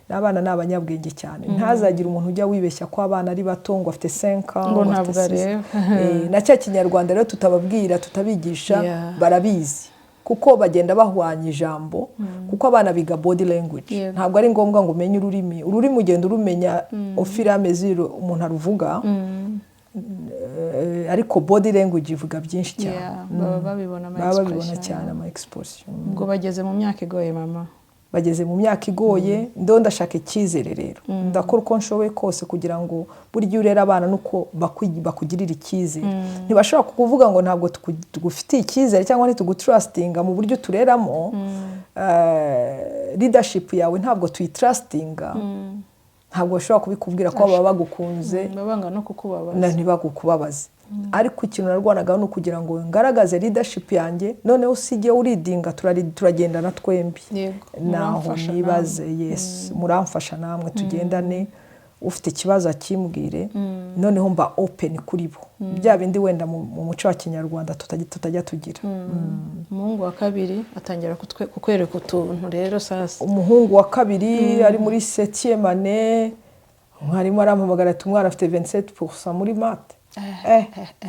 [SPEAKER 1] N'abana ni abanyabwenge cyane. Ntazagire umuntu ujya wibeshya ko abana ari bato, ngo afite 5,
[SPEAKER 2] Ngo
[SPEAKER 1] afite
[SPEAKER 2] ntabwo
[SPEAKER 1] 6.
[SPEAKER 2] areba.
[SPEAKER 1] Na cya Kinyarwanda rero tutababwira, tutabigisha, barabizi, kuko bagenda bahwanya ijambo, kuko abana biga body language. Ntabwo ari ngombwa ngo umenye ururimi. Ururimi ugenda urumenya au fur et à mesure umuntu aruvuga. Ariko body language ivuga byinshi cyane.
[SPEAKER 2] Yeah, baba babibona ama
[SPEAKER 1] Baba babibona
[SPEAKER 2] expression.
[SPEAKER 1] cyane, ama expression.
[SPEAKER 2] Ubwo bageze mu myaka igoye, mama.
[SPEAKER 1] Bageze mu myaka igoye. Ndo ndashaka icyizere rero, ndakora uko nshoboye kose kugira ngo, burya urera abana nuko bakugirira icyizere. Ntibashobora kukuvuga ngo ntabwo tugufitiye icyizere cyangwa ntitugutrustinga mu buryo tureramo. Leadership yawe ntabwo tuyitrustinga, ntabwo bashobora kubikubwira ko baba bagukunze.
[SPEAKER 2] Baba banga no kukubabaza.
[SPEAKER 1] Na ntibagukubabaze. Ariko ikintu narwanagaho ni ukugira ngo ngaragaze leadership yanjye, noneho usijye uleadinga, turagendana twembi. Naho
[SPEAKER 2] Muramfasha.
[SPEAKER 1] nibaze, yes, muramfasha namwe, tugendane, ufite ikibazo akimbwire. Noneho mba open kuri bo, bya bindi wenda mu muco wa Kinyarwanda tutajya tugira.
[SPEAKER 2] Umuhungu wa kabiri atangira kukwereka utuntu rero sasa.
[SPEAKER 1] Umuhungu wa kabiri ari muri septième année, mwarimu arampamagara ati: "Umwana afite 27% muri maths."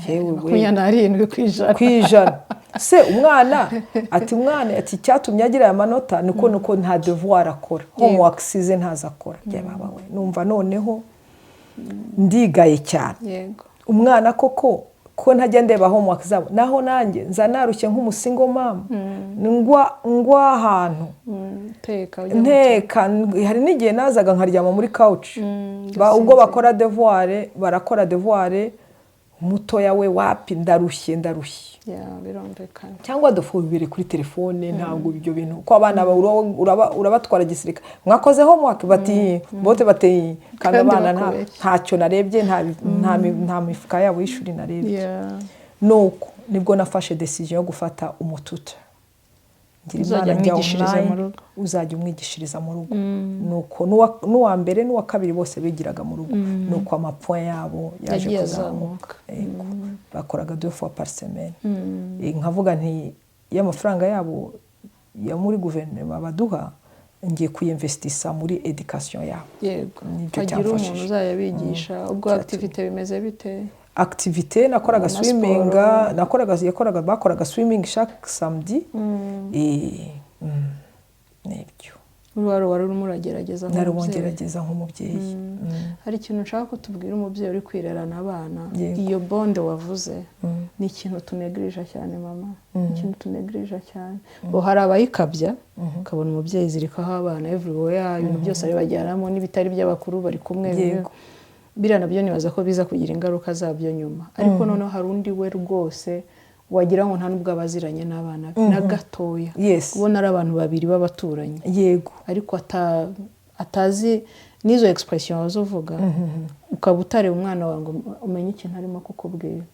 [SPEAKER 1] Yewe we!
[SPEAKER 2] 27%.
[SPEAKER 1] Ku ijana se! Umwana ati, umwana ati icyatumye agira aya manota niko nta devoir akora, homework size ntazo akora. Baba we, numva noneho ndigaye cyane. Umwana koko ko ntajya ndeba homework zabo, naho nanjye nza narushye nk'umusingle mama, ngwa ahantu
[SPEAKER 2] Teka ujya
[SPEAKER 1] nteka. Hari n'igihe nazaga nkaryama muri couch. Ubwo bakora devoir, barakora devoir, umutoya we wapi, ndarushye, ndarushye.
[SPEAKER 2] Yeah, birumvikana.
[SPEAKER 1] Cyangwa dufu bibiri kuri telefone. Ntabwo ibyo bintu, ko abana bawe urabatwara gisirikare: "Mwakoze homework?" Bati bote, bati kandi
[SPEAKER 2] Kandi
[SPEAKER 1] abana
[SPEAKER 2] bakubeshya.
[SPEAKER 1] Ntacyo narebye, nta mifuka yabo y'ishuri narebye. Nuko nibwo nafashe decision yo gufata umututor, ngira
[SPEAKER 2] Uzajya
[SPEAKER 1] Imana njya
[SPEAKER 2] umwigishiriza
[SPEAKER 1] online,
[SPEAKER 2] mu rugo.
[SPEAKER 1] Uzajya umwigishiriza mu rugo. Nuko n'uwa mbere n'uwa kabiri bose bigiraga mu rugo. Nuko amapoints yabo yaje
[SPEAKER 2] Yagiye
[SPEAKER 1] kuzamuka.
[SPEAKER 2] azamuka.
[SPEAKER 1] Yego. Bakoraga deux fois par semaine. Nkavuga nti iyo amafaranga yabo Ya muri guverinoma baduha, ngiye kuyinvestisa muri éducation yabo. Nibyo
[SPEAKER 2] Hagira umuntu
[SPEAKER 1] cyamfashije.
[SPEAKER 2] uzajya abigisha. Ubwo activité bimeze bite?
[SPEAKER 1] Activité nakoraga,
[SPEAKER 2] Na
[SPEAKER 1] swimming.
[SPEAKER 2] siporo.
[SPEAKER 1] Nakoraga, yakoraga, bakoraga swimming chaque samedi. Nibyo.
[SPEAKER 2] Wari urimo uragerageza
[SPEAKER 1] Nari
[SPEAKER 2] nk'umubyeyi.
[SPEAKER 1] ngerageza nk'umubyeyi.
[SPEAKER 2] Hari ikintu nshaka ko tubwira umubyeyi uri kwirerana abana. Iyo bond wavuze ni ikintu tunegirija cyane, mama, ni ikintu tunegirija cyane. Bo hari abayikabya, ukabona umubyeyi zirikaho abana everywhere, ibintu byose aribajyanamo, n'ibitari by'abakuru bari kumwe. Biriya nabyo nibaza ko biza kugira ingaruka zabyo nyuma. Ariko noneho hari undi we rwose wagira ngo nta n'ubwo aba aziranye n'abana be na gatoya, ubona ari abantu babiri b'abaturanyi, ariko atazi n'izo expression waza uvuga, ukaba utareba umwana wawe ngo umenye ikintu arimo kukubwira,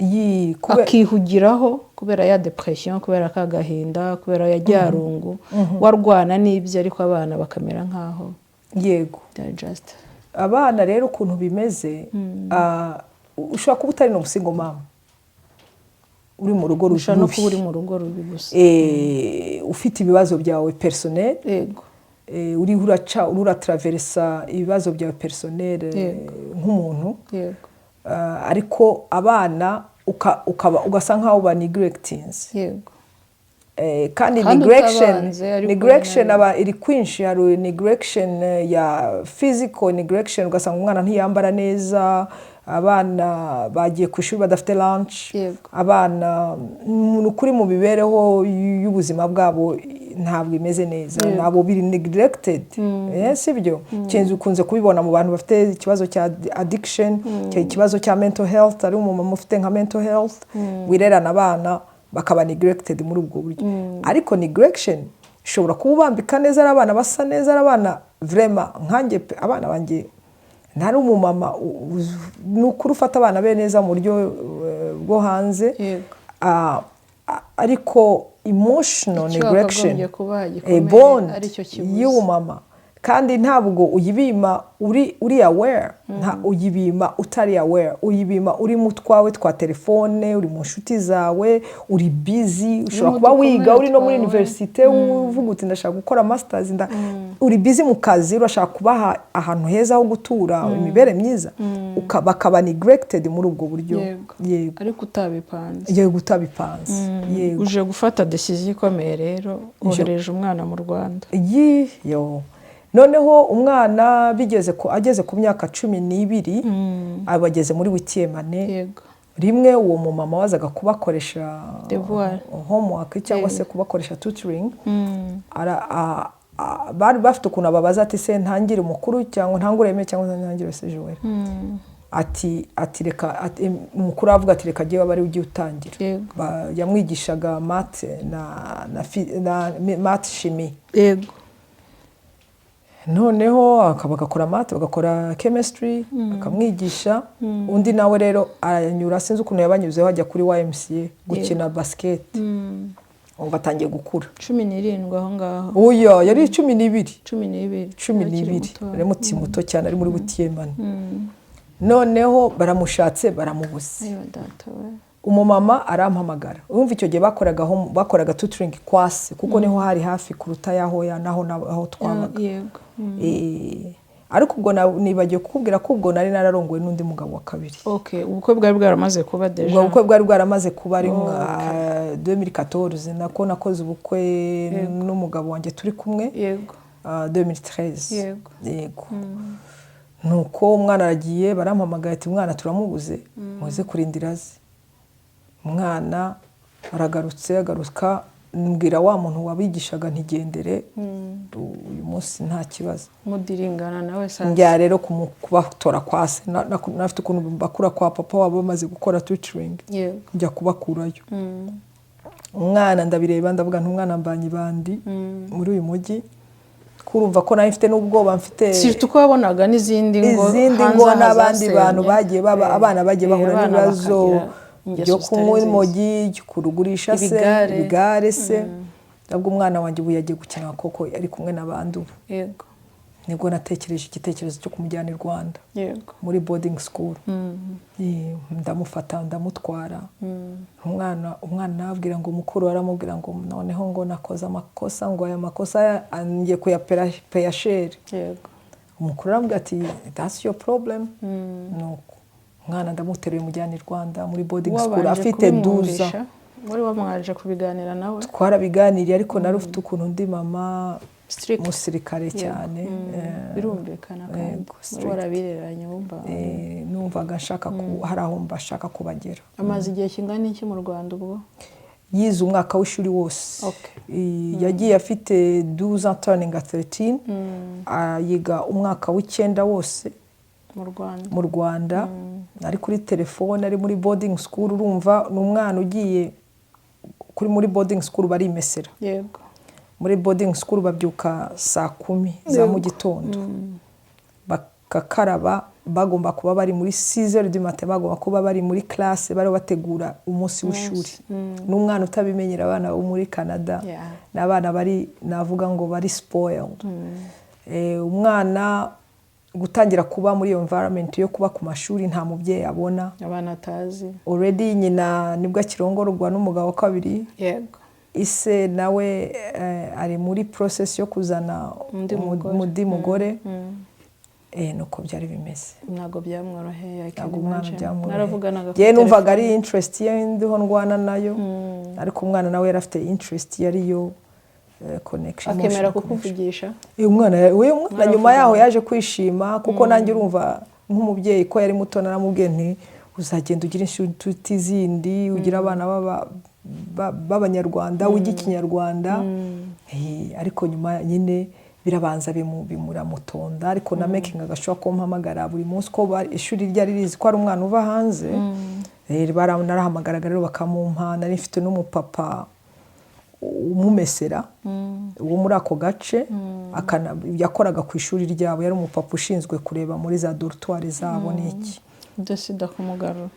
[SPEAKER 2] akihugiraho kubera ya depression, kubera ka gahinda, kubera ya ryarungu warwana n'ibyo, ariko abana bakamera nk'aho they are just
[SPEAKER 1] Abana rero ukuntu bimeze, ushobora kuba utari n'umusingle mama, uri mu rugo
[SPEAKER 2] Ushobora no
[SPEAKER 1] rubi.
[SPEAKER 2] kuba uri mu rugo rubi gusa.
[SPEAKER 1] Ufite ibibazo byawe personnel, uriho uraca, uri uratraversa ibibazo byawe personnel, nk'umuntu. Ariko abana ukaba ugasa nkaho ba neglectinze. Kandi
[SPEAKER 2] Kandi
[SPEAKER 1] neglection
[SPEAKER 2] utabanze, ariko
[SPEAKER 1] neglection
[SPEAKER 2] nayo.
[SPEAKER 1] Aba iri kwinshi. Hari neglection ya physical neglection, ugasanga umwana ntiyambara neza, abana bagiye ku ishuri badafite lunch, abana ni ukuri mu mibereho y'ubuzima bwabo ntabwo imeze neza, ntabwo biri neglected. Si byo? Kenshi ukunze kubibona mu bantu bafite ikibazo cya addiction, ikibazo cya mental health, ari umumama ufite nka mental health wirerana abana, bakaba neglected muri ubwo buryo. Ariko neglection ishobora kuba ubambika neza, ari abana basa neza, ari abana vraiment nkanjye pe, abana banjye ntari umumama ni ukuri ufata abana be neza mu buryo bwo hanze. Ariko emotional
[SPEAKER 2] Icyo
[SPEAKER 1] neglection,
[SPEAKER 2] wakagombye kubaha gikomeye,
[SPEAKER 1] bond
[SPEAKER 2] aricyo kibuze.
[SPEAKER 1] y'ubumama, kandi ntabwo uyibima uri aware, nta uyibima utari aware, uyibima uri mu twawe twa telefone, uri mu nshuti zawe, uri busy, ushobora
[SPEAKER 2] mu
[SPEAKER 1] kuba wiga,
[SPEAKER 2] dukomere
[SPEAKER 1] uri no muri
[SPEAKER 2] twawe.
[SPEAKER 1] université, uvuga uti ndashaka gukora masters, uri busy mu kazi, urashaka kubaha ahantu heza ho gutura, imibereho myiza, bakaba neglected muri ubwo buryo. Yego.
[SPEAKER 2] Ariko utabipanze.
[SPEAKER 1] Yego, utabipanze, yego.
[SPEAKER 2] Uje gufata decision ikomeye rero, wohereje umwana mu Rwanda.
[SPEAKER 1] Yi yo, noneho umwana bigeze ku ageze ku myaka 12, aba ageze muri huitième année. Rimwe uwo mumama wazaga kubakoresha
[SPEAKER 2] Devoir.
[SPEAKER 1] homework cyangwa se kubakoresha tutoring, bari bafite ukuntu ababaza ati: "Se ntangire umukuru cyangwa ntangure Aime cyangwa ntangire se Joel?" Ati reka, ati, umukuru aravuga ati: "Reka agiye aba ari ujye utangira." Yamwigishaga math na math, chimie. Noneho bagakora math, bagakora chemistry, akamwigisha. Undi nawe rero aranyura, sinzi ukuntu yabanyuzeho, ajya kuri YMCA gukina basket. Umva atangiye gukura.
[SPEAKER 2] 17 aho ngaho?
[SPEAKER 1] Oya, yari 12.
[SPEAKER 2] 12.
[SPEAKER 1] Cumi
[SPEAKER 2] Akiri
[SPEAKER 1] n'ibiri.
[SPEAKER 2] muto.
[SPEAKER 1] Ari muto cyane, ari muri huitième année. Noneho baramushatse baramubuze.
[SPEAKER 2] Ayiwa data we!
[SPEAKER 1] Umumama arampamagara. Urumva icyo gihe bakoraga bakoraga tutoring kwase, kuko niho hari hafi kuruta yaho ya naho aho twabaga. Ariko ubwo nibagiwe kukubwira ko ubwo nari nararongowe n'undi mugabo wa kabiri.
[SPEAKER 2] Okay, ubukwe bwari bwaramaze kuba déjà.
[SPEAKER 1] Ubwo bukwe bwari bwaramaze kuba, ari nka 2014 nako nakoze ubukwe n'umugabo wanjye turi kumwe. 2013. Yego. Nuko umwana aragiye, barampamagaye ati: "Umwana turamubuze, muze kurindira aze." Umwana aragarutse, agaruka mbwira wa muntu wabigishaga ntigendere uyu munsi nta kibazo.
[SPEAKER 2] Mudiringana nawe sasa.
[SPEAKER 1] Njya rero kubatora kwa se, nafite ukuntu bakura kwa papa wabo bamaze gukora tutoring. Njya kubakurayo. Umwana ndabireba, ndavuga nti: "Umwana mbanye bandi muri uyu mujyi," kurumva ko nawe mfite n'ubwoba mfite.
[SPEAKER 2] Surtout ko wabonaga n'izindi ngo
[SPEAKER 1] Izindi
[SPEAKER 2] hanze
[SPEAKER 1] ngo
[SPEAKER 2] aha
[SPEAKER 1] n'abandi
[SPEAKER 2] zasenye.
[SPEAKER 1] bantu bagiye baba abana bagiye bahura
[SPEAKER 2] abana
[SPEAKER 1] n'ibibazo
[SPEAKER 2] bakagira ingeso
[SPEAKER 1] byo
[SPEAKER 2] zitari
[SPEAKER 1] kunywa
[SPEAKER 2] nziza.
[SPEAKER 1] imogi, kurugurisha se,
[SPEAKER 2] Ibigare.
[SPEAKER 1] ibigare se. Nabwo umwana wanjye ubu yagiye gukina koko, ari kumwe n'abandi ubu. Nibwo natekereje igitekerezo cyo kumujyana i Rwanda muri boarding school. Ndamufata, ndamutwara. Umwana nababwira ngo mukuru aramubwira ngo noneho ngo nakoze amakosa, ngo aya makosa ngiye kuyapeya cher. Umukuru aramubwira ati: "That's your problem." Nuko umwana ndamuteruye, mujyana i Rwanda muri boarding school
[SPEAKER 2] Wabanje
[SPEAKER 1] afite 12.
[SPEAKER 2] kubimwumvisha? Wari wamwaje kubiganira nawe?
[SPEAKER 1] Twarabiganiriye, ariko nari ufite ukuntu ndi mama
[SPEAKER 2] Strict.
[SPEAKER 1] musirikare cyane.
[SPEAKER 2] Birumvikana kandi
[SPEAKER 1] Yego, strict.
[SPEAKER 2] Warabireranye wumva.
[SPEAKER 1] Numvaga nshaka hari aho mbashaka kubagera.
[SPEAKER 2] Amaze igihe kingana iki mu Rwanda ubwo?
[SPEAKER 1] Yize umwaka w'ishuri wose. Yagiye afite 12 ans turning 13. Yiga umwaka w'icyenda wose
[SPEAKER 2] mu Rwanda.
[SPEAKER 1] Mu Rwanda, ari kuri telefone, ari muri boarding school. Urumva ni umwana ugiye kuri muri boarding school barimesera. Muri boarding school babyuka saa 10 za mu gitondo, bagakaraba, bagomba kuba bari muri 6 du matin, bagomba kuba bari muri classe, bari bategura umunsi w'ishuri. N'umwana utabimenyera, abana bo muri Canada ni abana bari, navuga ngo bari spoiled. Umwana gutangira kuba muri iyo environment yo kuba ku mashuri, nta mubyeyi abona,
[SPEAKER 2] abana atazi.
[SPEAKER 1] Already nyina nibwo akirongorwa n'umugabo wa kabiri. Ise nawe ari muri process yo kuzana
[SPEAKER 2] undi mugore.
[SPEAKER 1] Undi mugore. Nuko byari bimeze.
[SPEAKER 2] Ntabwo byamworoheye, I can
[SPEAKER 1] Ntabwo umwana
[SPEAKER 2] imagine.
[SPEAKER 1] byamworoheye.
[SPEAKER 2] Mwaravuganaga kuri
[SPEAKER 1] Njyewe numvaga ari
[SPEAKER 2] telefone?
[SPEAKER 1] interest ye ndiho ndwana nayo, ariko umwana nawe yari afite interest yariyo connection,
[SPEAKER 2] akemera
[SPEAKER 1] emotional connection.
[SPEAKER 2] Kukuvugisha?
[SPEAKER 1] Umwana we, umwana nyuma yaho yaje kwishima, kuko nanjye urumva nk'umubyeyi ko yari muto, naramubwiye nti: "Uzagenda ugire inshuti zindi, ugire abana b'Abanyarwanda, wige Ikinyarwanda." Ariko nyuma nyine birabanza bimuramutonda, ariko na making agashobora ko mpamagara buri munsi, ko ishuri ryari rizi ko ari umwana uva hanze. Narahamagaraga rero bakamumpa. Nari mfite n'umupapa umumesera wo muri ako gace, yakoraga ku ishuri ryabo, yari umupapa ushinzwe kureba muri za dortoir zabo n'iki.
[SPEAKER 2] Udesida kumugarura?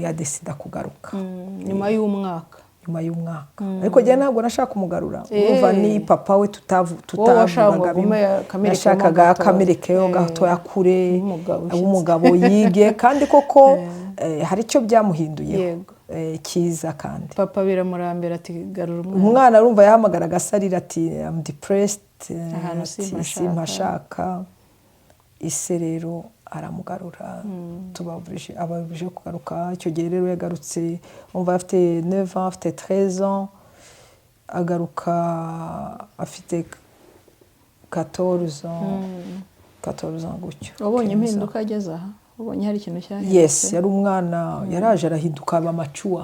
[SPEAKER 1] Adesida kugaruka.
[SPEAKER 2] Nyuma y'umwaka?
[SPEAKER 1] Nyuma y'umwaka, ariko njyewe ntabwo nashaka kumugarura. Urumva ni papa we
[SPEAKER 2] Wowe washakaga
[SPEAKER 1] tutavugaga
[SPEAKER 2] agume
[SPEAKER 1] bimwe.
[SPEAKER 2] akamerekeho
[SPEAKER 1] Nashakaga
[SPEAKER 2] gatoya.
[SPEAKER 1] akamerekeho gatoya kure,
[SPEAKER 2] Umugabo ushyitse.
[SPEAKER 1] umugabo yige, kandi koko hari icyo byamuhinduyeho cyiza kandi.
[SPEAKER 2] Papa biramurambira ati: "Garura umwana."
[SPEAKER 1] Umwana arumva yahamagaraga asarira ati: "I'm depressed,"
[SPEAKER 2] Ahantu
[SPEAKER 1] ati,
[SPEAKER 2] simpashaka.
[SPEAKER 1] "Simpashaka." Ise rero aramugarura, tubaburije, ababurije kugaruka. Icyo gihe rero yagarutse, umva, afite 9 ans, afite 13 ans, agaruka afite 14 ans, 14 ans gutyo.
[SPEAKER 2] Wabonye
[SPEAKER 1] 15 ans.
[SPEAKER 2] impinduka ageze aha? Ubonye hari ikintu cyahindutse?
[SPEAKER 1] Yes, yari umwana, yaraje arahinduka, aba mature.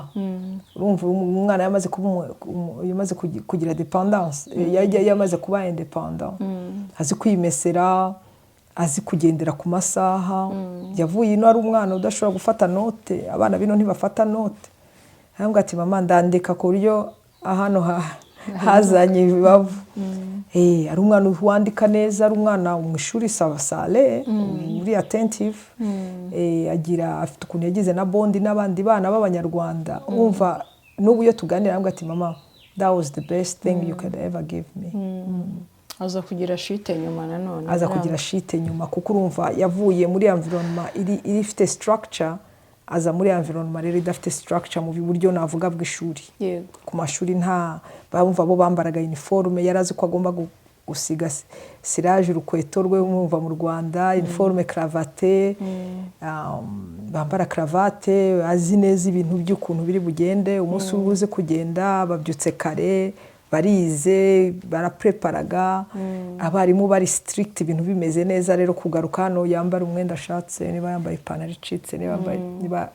[SPEAKER 1] Urumva umwana yamaze kuba yamaze kugira dépendance, yari yamaze kuba indépendant, azi kwimesera, azi kugendera ku masaha. Yavuye ino ari umwana udashobora gufata note. Abana bino ntibafata note. Arambwira ati: "Mama, ndandika ku buryo hano hazanye ibibavu." Ari umwana wandika neza, ari umwana mu ishuri sale uri attentive. Agira, afite ukuntu yagize na bond n'abandi bana b'Abanyarwanda. Wumva n'ubu iyo tuganira arambwira ati: "Mama, that was the best thing you could ever give me."
[SPEAKER 2] Aza kugira chute nyuma nanone?
[SPEAKER 1] Aza kugira chute nyuma, kuko urumva yavuye muri environment iri ifite structure, aza muri environment rero idafite structure mu buryo navuga bw'ishuri. Ku mashuri nta bumva, bo bambaraga uniforme, yari azi ko agomba gusiga cirage urukweto rwe. Mwumva mu Rwanda uniforme, cravate, bambara cravate, azi neza ibintu by'ukuntu biri bugende umunsi ubuze kugenda. Babyutse kare, barize, barapreparaga, abarimu bari strict, ibintu bimeze neza. Rero kugaruka hano yambara umwenda ashatse, niba yambaye ipantaro icitse, niba yambaye, niba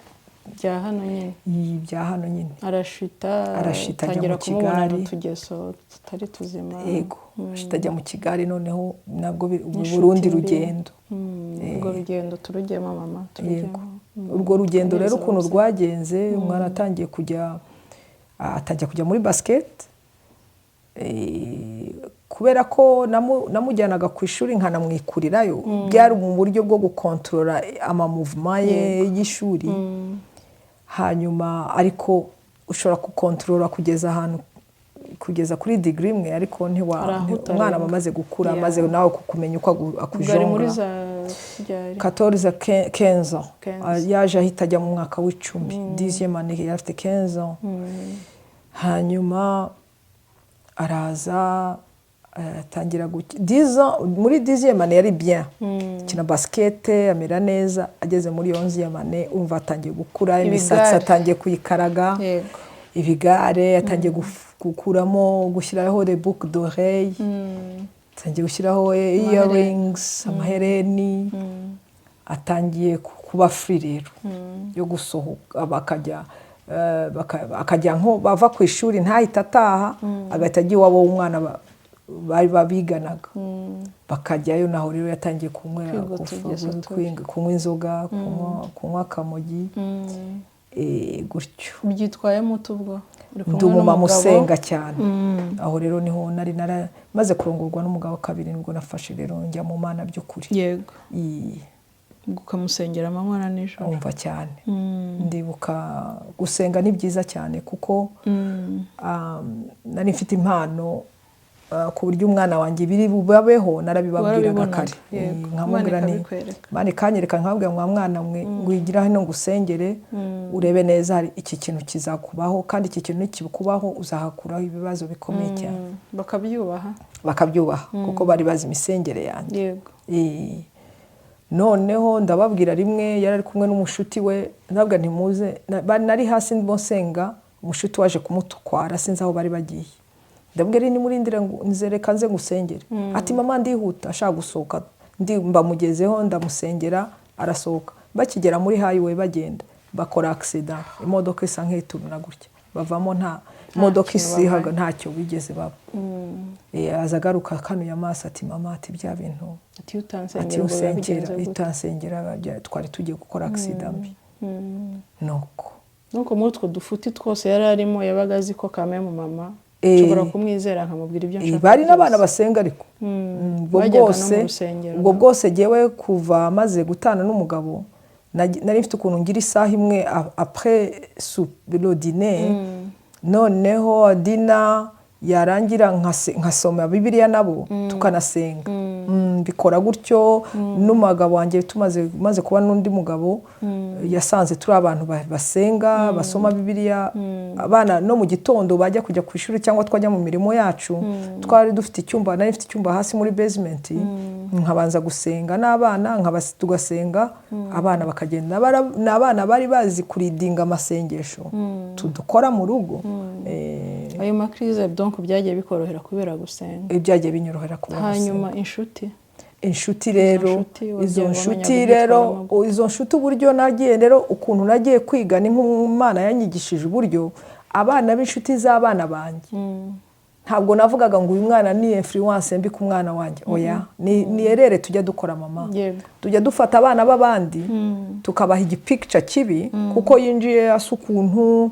[SPEAKER 2] Bya hano nyine.
[SPEAKER 1] Iyi bya hano nyine.
[SPEAKER 2] Arashita.
[SPEAKER 1] Arashita, ajya
[SPEAKER 2] Atangira
[SPEAKER 1] mu
[SPEAKER 2] kumubonana
[SPEAKER 1] kigari.
[SPEAKER 2] utugeso tutari tuzima.
[SPEAKER 1] Yego, ashita ajya mu kigari, noneho nabwo
[SPEAKER 2] N'inshuti
[SPEAKER 1] urundi
[SPEAKER 2] mbi.
[SPEAKER 1] rugendo.
[SPEAKER 2] Urwo rugendo turujyemo, mama,
[SPEAKER 1] Yego.
[SPEAKER 2] turujyemo.
[SPEAKER 1] Urwo rugendo rero
[SPEAKER 2] Komereza
[SPEAKER 1] ukuntu
[SPEAKER 2] ubuzima.
[SPEAKER 1] rwagenze, umwana atangiye kujya, atangiye kujya muri basket. Kubera ko namujyanaga ku ishuri nkanamwikurirayo, byari mu buryo bwo gukontorora amamuvuma ye y'ishuri. Hanyuma ariko ushobora gukontorora kugeza ahantu kugeza kuri degree imwe, ariko ntiwa
[SPEAKER 2] Hari aho utarenga.
[SPEAKER 1] Umwana aba amaze gukura, amaze nawe kumenya uko
[SPEAKER 2] Ubwo ari muri
[SPEAKER 1] akujonga.
[SPEAKER 2] za ryari?
[SPEAKER 1] 14, 15 ans.
[SPEAKER 2] 15.
[SPEAKER 1] Ah, yaje ahita ajya mu mwaka w'10, 10e année, yari afite 15 ans. Hanyuma araza, atangira 10 ans, muri 10e année yari bien, akina basket, amera neza. Ageze muri 11e année, umva atangiye gukura imisatsi,
[SPEAKER 2] Ibigare.
[SPEAKER 1] atangiye kuyikaraga, ibigare, atangiye gukuramo, gushyiraho les boucles d'oreilles, atangiye gushyiraho earrings, amahereni, atangiye kuba free rero yo gusohoka, bakajya akajya nko bava ku ishuri ntahite ataha, agahita ajya iwabo w'umwana bari babiganaga, bakajyayo. Naho rero yatangiye kunywa
[SPEAKER 2] Kwiga utugeso tubi.
[SPEAKER 1] kunywa inzoga, kunywa akamogi, gutyo.
[SPEAKER 2] Ubyitwayemo ute ubwo? Uri kumwe
[SPEAKER 1] Ndi umumama
[SPEAKER 2] n'umugabo?
[SPEAKER 1] usenga cyane. Aho rero niho nari naramaze kurongorwa n'umugabo kabiri, nibwo nafashe rero njya mu Mana by'ukuri.
[SPEAKER 2] Ubwo ukamusengera amanywa na nijoro?
[SPEAKER 1] Umva cyane, ndibuka gusenga ni byiza cyane kuko nari mfite impano, ku buryo umwana wanjye biri bubabeho narabibabwiraga
[SPEAKER 2] Warabibonaga,
[SPEAKER 1] kare. Nkamubwira
[SPEAKER 2] Imana
[SPEAKER 1] nti
[SPEAKER 2] ikabikwereka.
[SPEAKER 1] Imana ikanyereka, nkababwira ngo: "Mwana mwe, ngwigira hano ngusengere, urebe neza, hari iki kintu kizakubaho, kandi iki kintu nikikubaho uzahakuraho ibibazo bikomeye cyane."
[SPEAKER 2] Bakabyubaha.
[SPEAKER 1] Bakabyubaha kuko bari bazi imisengere yanjye. Noneho ndababwira, rimwe yari ari kumwe n'umushuti we, ndababwira ntimuze, nari hasi ndimo nsenga, umushuti waje kumutwara, sinzi aho bari bagiye. Ndabwira nimurindire ngo nzereka nze ngusengere. Ati: "Mama, ndihuta," ashaka gusohoka, ndi mbamugezeho, ndamusengera, arasohoka. Bakigera muri highway bagenda, bakora accident, imodoka isa nk'ituruna gutya, bavamo nta imodoka
[SPEAKER 2] kintu
[SPEAKER 1] isihaga
[SPEAKER 2] babaye.
[SPEAKER 1] Ntacyo bigeze baba. Aza agaruka akanuye amaso, ati: "Mama," ati, "bya bintu,"
[SPEAKER 2] Ati: "Iyo utansengera
[SPEAKER 1] ati
[SPEAKER 2] ngo biba
[SPEAKER 1] "Usengera
[SPEAKER 2] bigenze gute?"
[SPEAKER 1] utansengera twari tugiye gukora accident mbi. Nuko
[SPEAKER 2] Nuko muri utwo dufuti twose yari arimo, yabaga azi ko kame mu mama nshobora kumwizera nkamubwira ibyo nshaka
[SPEAKER 1] Bari n'abana
[SPEAKER 2] byose.
[SPEAKER 1] basenga ariko. Ubwo
[SPEAKER 2] Bajyaga no mu
[SPEAKER 1] bwose
[SPEAKER 2] rusengero.
[SPEAKER 1] Ubwo bwose jyewe kuva maze gutana n'umugabo, nari mfite ukuntu ngira isaha imwe après le dîner, noneho dinner yarangira nkasoma Bibiliya nabo, tukanasenga. Mbikora gutyo n'umugabo wanjye. Tumaze maze kuba n'undi mugabo, yasanze turi abantu basenga, basoma Bibiliya. Abana no mu gitondo bajya kujya ku ishuri cyangwa twajya mu mirimo yacu, twari dufite icyumba, nari mfite icyumba hasi muri basement, nkabanza gusenga n'abana, tugasenga, abana bakagenda. Ni abana bari bazi kuridinga amasengesho tudukora mu rugo.
[SPEAKER 2] Ayo ma crises donc byagiye bikorohera kubera gusenga?
[SPEAKER 1] Byagiye binyorohera kubera gusenga.
[SPEAKER 2] Hanyuma inshuti?
[SPEAKER 1] Inshuti rero,
[SPEAKER 2] Nshuti wagiye
[SPEAKER 1] izo
[SPEAKER 2] wamenya
[SPEAKER 1] nshuti rero,
[SPEAKER 2] kubyitwaramo?
[SPEAKER 1] Izo nshuti, uburyo nagiye rero, ukuntu nagiye kwiga, ni nk'Imana yanyigishije uburyo abana b'inshuti z'abana banjye, ntabwo navugaga ngo uyu mwana ni influence mbi ku mwana wanjye. Oya, ni erreur tujya dukora, mama. Tujya dufata abana b'abandi tukabaha igipikica kibi kuko yinjiye asa ukuntu,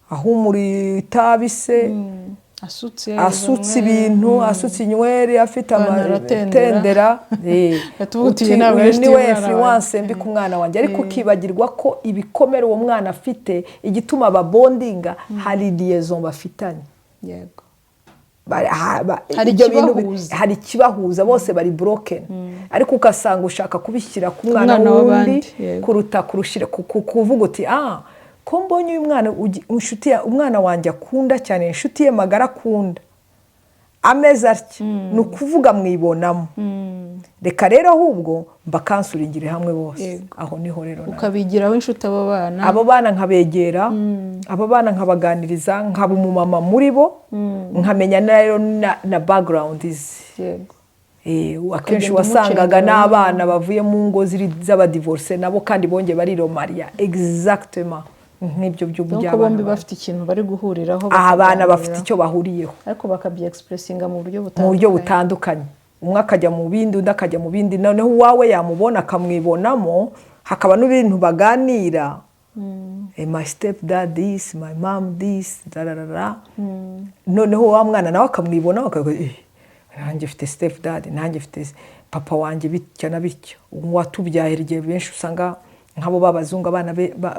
[SPEAKER 1] ahumura itabi se,
[SPEAKER 2] asutse
[SPEAKER 1] asutse
[SPEAKER 2] izo nyweri.
[SPEAKER 1] Ibintu asutse inyweri, afite
[SPEAKER 2] Ipantaro atendera.
[SPEAKER 1] amatendera.
[SPEAKER 2] Tuvuga uti,
[SPEAKER 1] Uti,
[SPEAKER 2] "Iyi ntabwo
[SPEAKER 1] uyu
[SPEAKER 2] ari inshuti
[SPEAKER 1] niwe
[SPEAKER 2] y'umwana wanjye."
[SPEAKER 1] influence mbi ku mwana wanjye, ariko ukibagirwa ko ibikomere uwo mwana afite, igituma babondinga, hari liaison bafitanye.
[SPEAKER 2] Hari
[SPEAKER 1] Ibyo bintu
[SPEAKER 2] ikibahuza.
[SPEAKER 1] Hari ikibahuza, bose bari broken, ariko ugasanga ushaka kubishyira ku mwana
[SPEAKER 2] Mwana
[SPEAKER 1] w'undi
[SPEAKER 2] w'abandi, yego.
[SPEAKER 1] kuruta kurushira kuvuga uti: "Ah, ko mbonye uyu mwana inshuti umwana wanjye akunda cyane, inshuti ye magara akunda, ameze atya, ni ukuvuga mwibonamo, reka rero ahubwo mbakansuringire hamwe bose." Aho niho rero
[SPEAKER 2] Ukabigiraho inshuti abo bana.
[SPEAKER 1] Abo bana nkabegera, abo bana nkabaganiriza, nkaba umumama muri bo, nkamenya rero na background ze. Akenshi
[SPEAKER 2] Ukagenda
[SPEAKER 1] wasangaga
[SPEAKER 2] umucengera.
[SPEAKER 1] n'abana bavuye mu ngo ziri z'abadivorce nabo kandi bongeye bariromariya exactement nk'ibyo
[SPEAKER 2] Donc
[SPEAKER 1] by'abana
[SPEAKER 2] bombi
[SPEAKER 1] babo.
[SPEAKER 2] bafite ikintu bari guhuriraho,
[SPEAKER 1] Aha abana bafite
[SPEAKER 2] bakaganira.
[SPEAKER 1] icyo bahuriyeho,
[SPEAKER 2] Ariko bakabye-expressinga mu buryo
[SPEAKER 1] mu
[SPEAKER 2] butandukanye.
[SPEAKER 1] buryo butandukanye, umwe akajya mu bindi, undi akajya mu bindi. Noneho uwawe yamubona akamwibonamo, hakaba n'ibintu baganira: "My step dad this, my mom this, dararara." Noneho wa mwana nawe akamwibona, akavuga: "Eh, nanjye mfite step dad, nanjye mfite papa wanjye bitya na bitya." Uwatubyaye, igihe benshi usanga nk'abo b'abazungu, abana